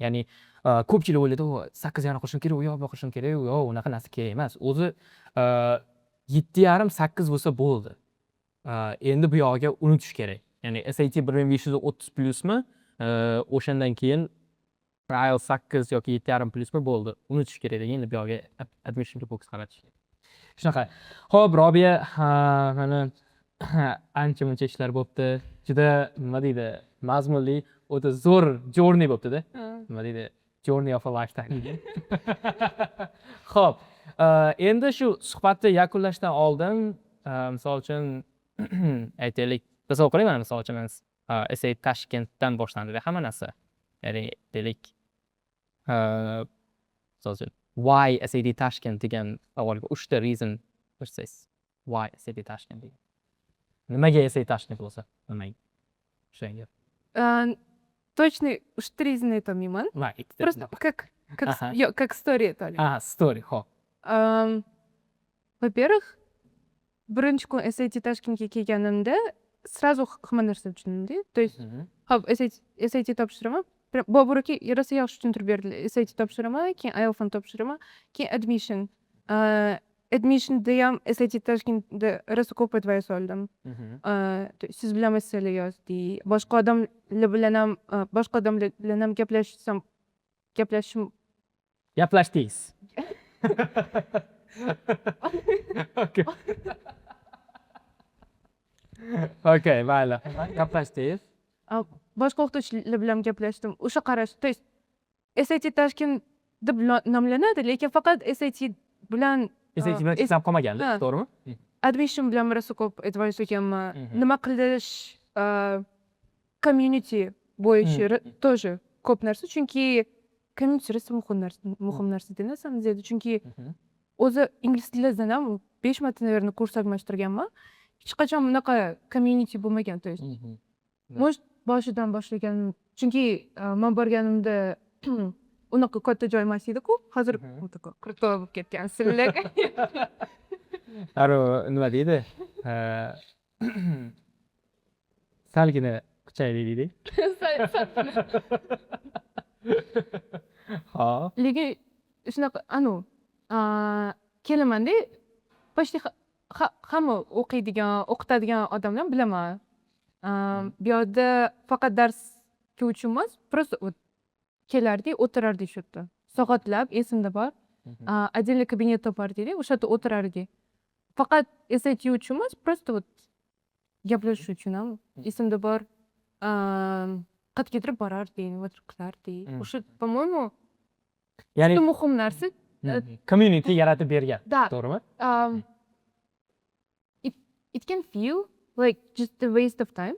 Ya'ni ko'pchilik o'ylaydi, 8,5 qilishim kerak, u yoq bu yoq qilishim kerak. Yo'q, unaqa narsa kerak emas. O'zi 7,5, 8 bo'lsa bo'ldi. Endi bu yog'iga unutish kerak. Ya'ni SAT 1530 plyusmi, o'shandan keyin IELTS 8 yoki 7,5 plyusmi, bo'ldi. Unutish kerak degan, endi bu yog'iga admissionga fokus qaratish kerak. Shunaqa. Xo'p, Robiya, mana ancha muncha ishlar bo'libdi. Juda, nima deydi, mazmunli, o'ta zo'r journey bo'libdida. Nima deydi, journey of a lifetime degan. Xo'p, endi shu suhbatni yakunlashdan oldin, misol uchun, aytaylik, tasavvur qiling, mana misol uchun, SAT Tashkentdan boshlandida hamma narsa. Ya'ni aytaylik, misol uchun, why SAT Tashkent degan savolga uchta reason bersangiz. Why SAT Tashkent degan. Nimaga SAT Tashkent bo'lsa? Nimaga? O'shanga. Точный uchta reason aytolmayman. Va ikkita. Просто как yo'q, как story aytolmayman. Aha, story, xo'p. Во-первых, birinchi kun SAT Tashkentga kelganimda сразу hamma narsani tushundimda. То есть, hop, SAT topshiraman. Bobur aka rosa yaxshi tushuntirib berdilar. SAT topshiraman, keyin IELTSni topshiraman, keyin admission. Admissiondayam SAT Tashkentda rosa ko'p advice oldim. То есть siz bilan masala yozdik. Boshqa odamlar bilan ham gaplashsam, gaplashishim Gaplashdingiz. Okay, mayli. Gaplashdingiz. Boshqa o'qituvchilar bilan gaplashdim. O'sha qarash, то есть SAT Tashkent deb nomlanadi, lekin faqat SAT bilan SAT bilan cheklanib qolmaganda, to'g'rimi? Admission bilan rosa ko'p advice olganman. Nima qilish, community bo'yicha тоже ko'p narsa, chunki community rosa muhim narsa, muhim narsa на самом деле, chunki o'zi ingliz tilidan ham 5 marta, наверное, kurs almashtirganman. Hech qachon bunaqa community bo'lmagan, то есть может, boshidan boshlagan, chunki man borganimda unaqa katta joy emas edi-ku. Hozir вот такой крутой bo'lib ketgan sizlar. Anavi nima deydi? Salgina kuchaydi deydi. Sal. Hop. Lekin shunaqa anavi kelamanda, почти hamma o'qiydigan, o'qitadigan odamlarni bilaman. Bu yoqda faqat darsga uchun emas, просто вот kelardik, o'tirardik shu yerda. Soatlab esimda bor. Отдельный kabinet topardik, o'sha yerda o'tirardik. Faqat SAT uchun emas, просто вот gaplashish uchun ham esimda bor. Qayergadir borardik, nimadir qilardik. O'sha, по-моему, Ya'ni juda muhim narsa. Community yaratib bergan. Да. To'g'rimi? It can feel like just a waste of time.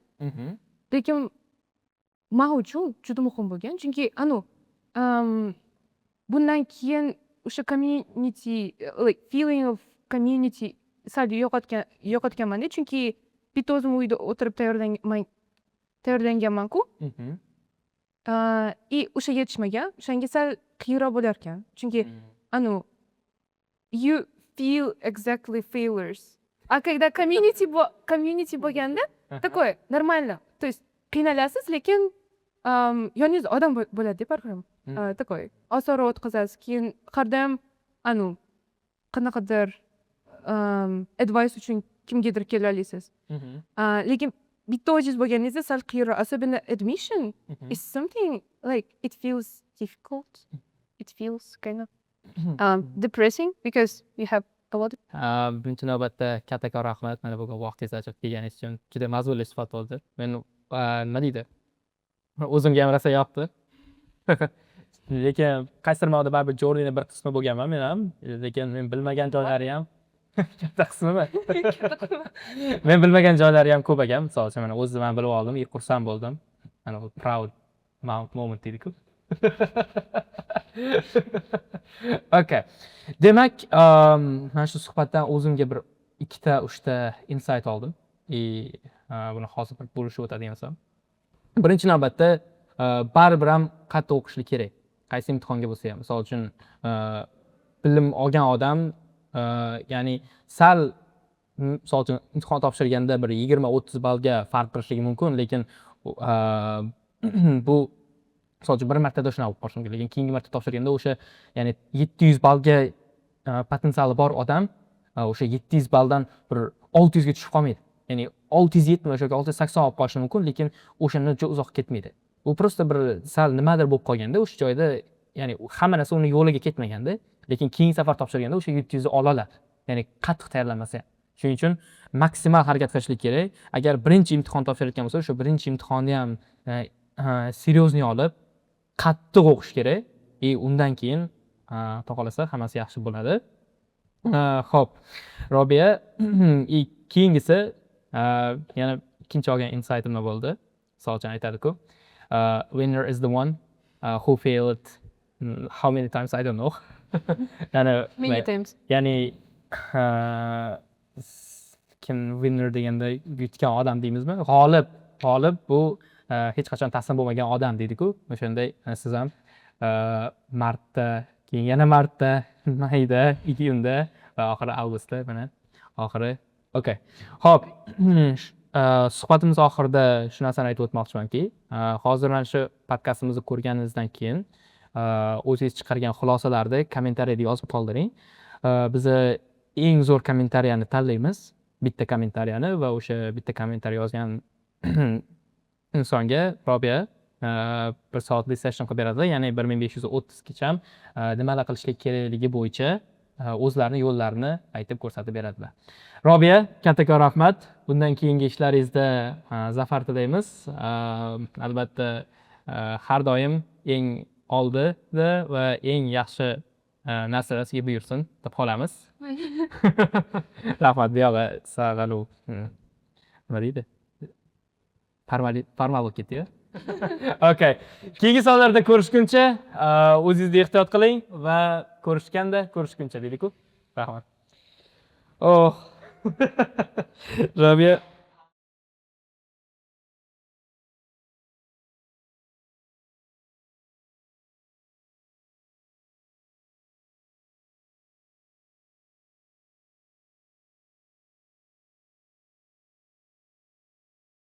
Lekin man uchun juda muhim bo'lgan, chunki anavi bundan keyin o'sha community, like feeling of community sal yo'qotganmanda, chunki bitta o'zim uyda o'tirib tayyorlanganman-ku. И o'sha yetishmagan, o'shanga sal qiyinroq bo'larkan, chunki anavi you feel exactly failures, а когда community bo'lganda, такое нормально, то есть qiynalasiz, lekin yoningizda odam bo'ladi baribir ham. Такой osonroq o'tkazasiz, keyin har doim anavi qanaqadir advice uchun kimgadir kela olasiz. Lekin bitta o'zingiz bo'lganingizda sal qiyinroq, особенно admission is something like it feels difficult, it feels kind of depressing because you have Qilib. Birinchi navbatda kattakon rahmat mana bugun vaqtingizni ajratib kelganingiz uchun. Juda mazmunli suhbat bo'ldi. Men, nima deydi, o'zimga ham rosa yoqdi. Lekin qaysidir ma'noda baribir journeyni bir qismi bo'lganman men ham. Lekin men bilmagan joylari ham katta qismimi? Men bilmagan joylari ham ko'p ekan. Misol uchun, mana o'zim ham bilib oldim и xursand bo'ldim. Mana bu proud moment deydi-ku. Okay. Demak, mana shu suhbatdan o'zimga bir ikkita, uchta insight oldim. И buni hozir bir bo'lishib o'tadigan bo'lsam. Birinchi navbatda, baribir ham qattiq o'qishlik kerak. Qaysi imtihonga bo'lsa ham. Misol uchun, bilim olgan odam, ya'ni sal, misol uchun, imtihon topshirganda bir 20-30 ballga farq qilishligi mumkin, lekin bu, misol uchun, bir martada shunaqa bo'lib qolishi mumkin, lekin keyingi marta topshirganda o'sha, ya'ni 700 ballga potensiali bor odam o'sha 700 balldan bir 600 ga tushib qolmaydi. Ya'ni 670 yoki 680 olib qolishi mumkin, lekin o'shandan juda uzoq ketmaydi. U просто bir sal nimadir bo'lib qolganda o'sha joyda, ya'ni hamma narsa uni yo'liga ketmaganda, lekin keyingi safar topshirganda o'sha 700 ni ola oladi. Ya'ni qattiq tayyorlanmasa ham. Shuning uchun maksimal harakat qilishlik kerak. Agar birinchi imtihon topshirayotgan bo'lsa, o'sha birinchi imtihonni ham серьезный olib, qattiq o'qish kerak и undan keyin, xudo xohlasa, hammasi yaxshi bo'ladi. Xo'p, Robiya, и keyingisi, yana ikkinchi olgan insight nima bo'ldi? Misol uchun, aytadi-ku, "Winner is the one who failed how many times, I don't know." Ya'ni Many times. Ya'ni kim winner deganda yutgan odam deymizmi? G'olib, g'olib bu hech qachon taslim bo'lmagan odam deydi-ku. O'shanday siz ham martda, keyin yana martda, mayda, iyunda va oxiri avgustda, mana oxiri. Okay. Xo'p, suhbatimiz oxirida shu narsani aytib o'tmoqchimanki, hozir mana shu podkastimizni ko'rganingizdan keyin o'zingiz chiqargan xulosalarni kommentariyada yozib qoldiring. Biza eng zo'r kommentariyani tanlaymiz. Bitta kommentariyani va o'sha bitta kommentariy yozgan insonga Robiya bir soatlik session qilib beradi. Ya'ni 1530 gacha nimalar qilishlik kerakligi bo'yicha o'zlarini yo'llarini aytib, ko'rsatib beradilar. Robiya, kattakon rahmat. Bundan keyingi ishlaringizda zafar tilaymiz. Albatta, har doim eng oldida va eng yaxshi narsalar sizga buyursin deb qolamiz. Rahmat, buyog'i sal anavi, nima deydi? Formal bo'lib ketdi-yu. Okay. Keyingi sonlarda ko'rishguncha o'zingizni ehtiyot qiling va ko'rishganda ko'rishguncha deydi-ku. Rahmat. Oh. Robiya.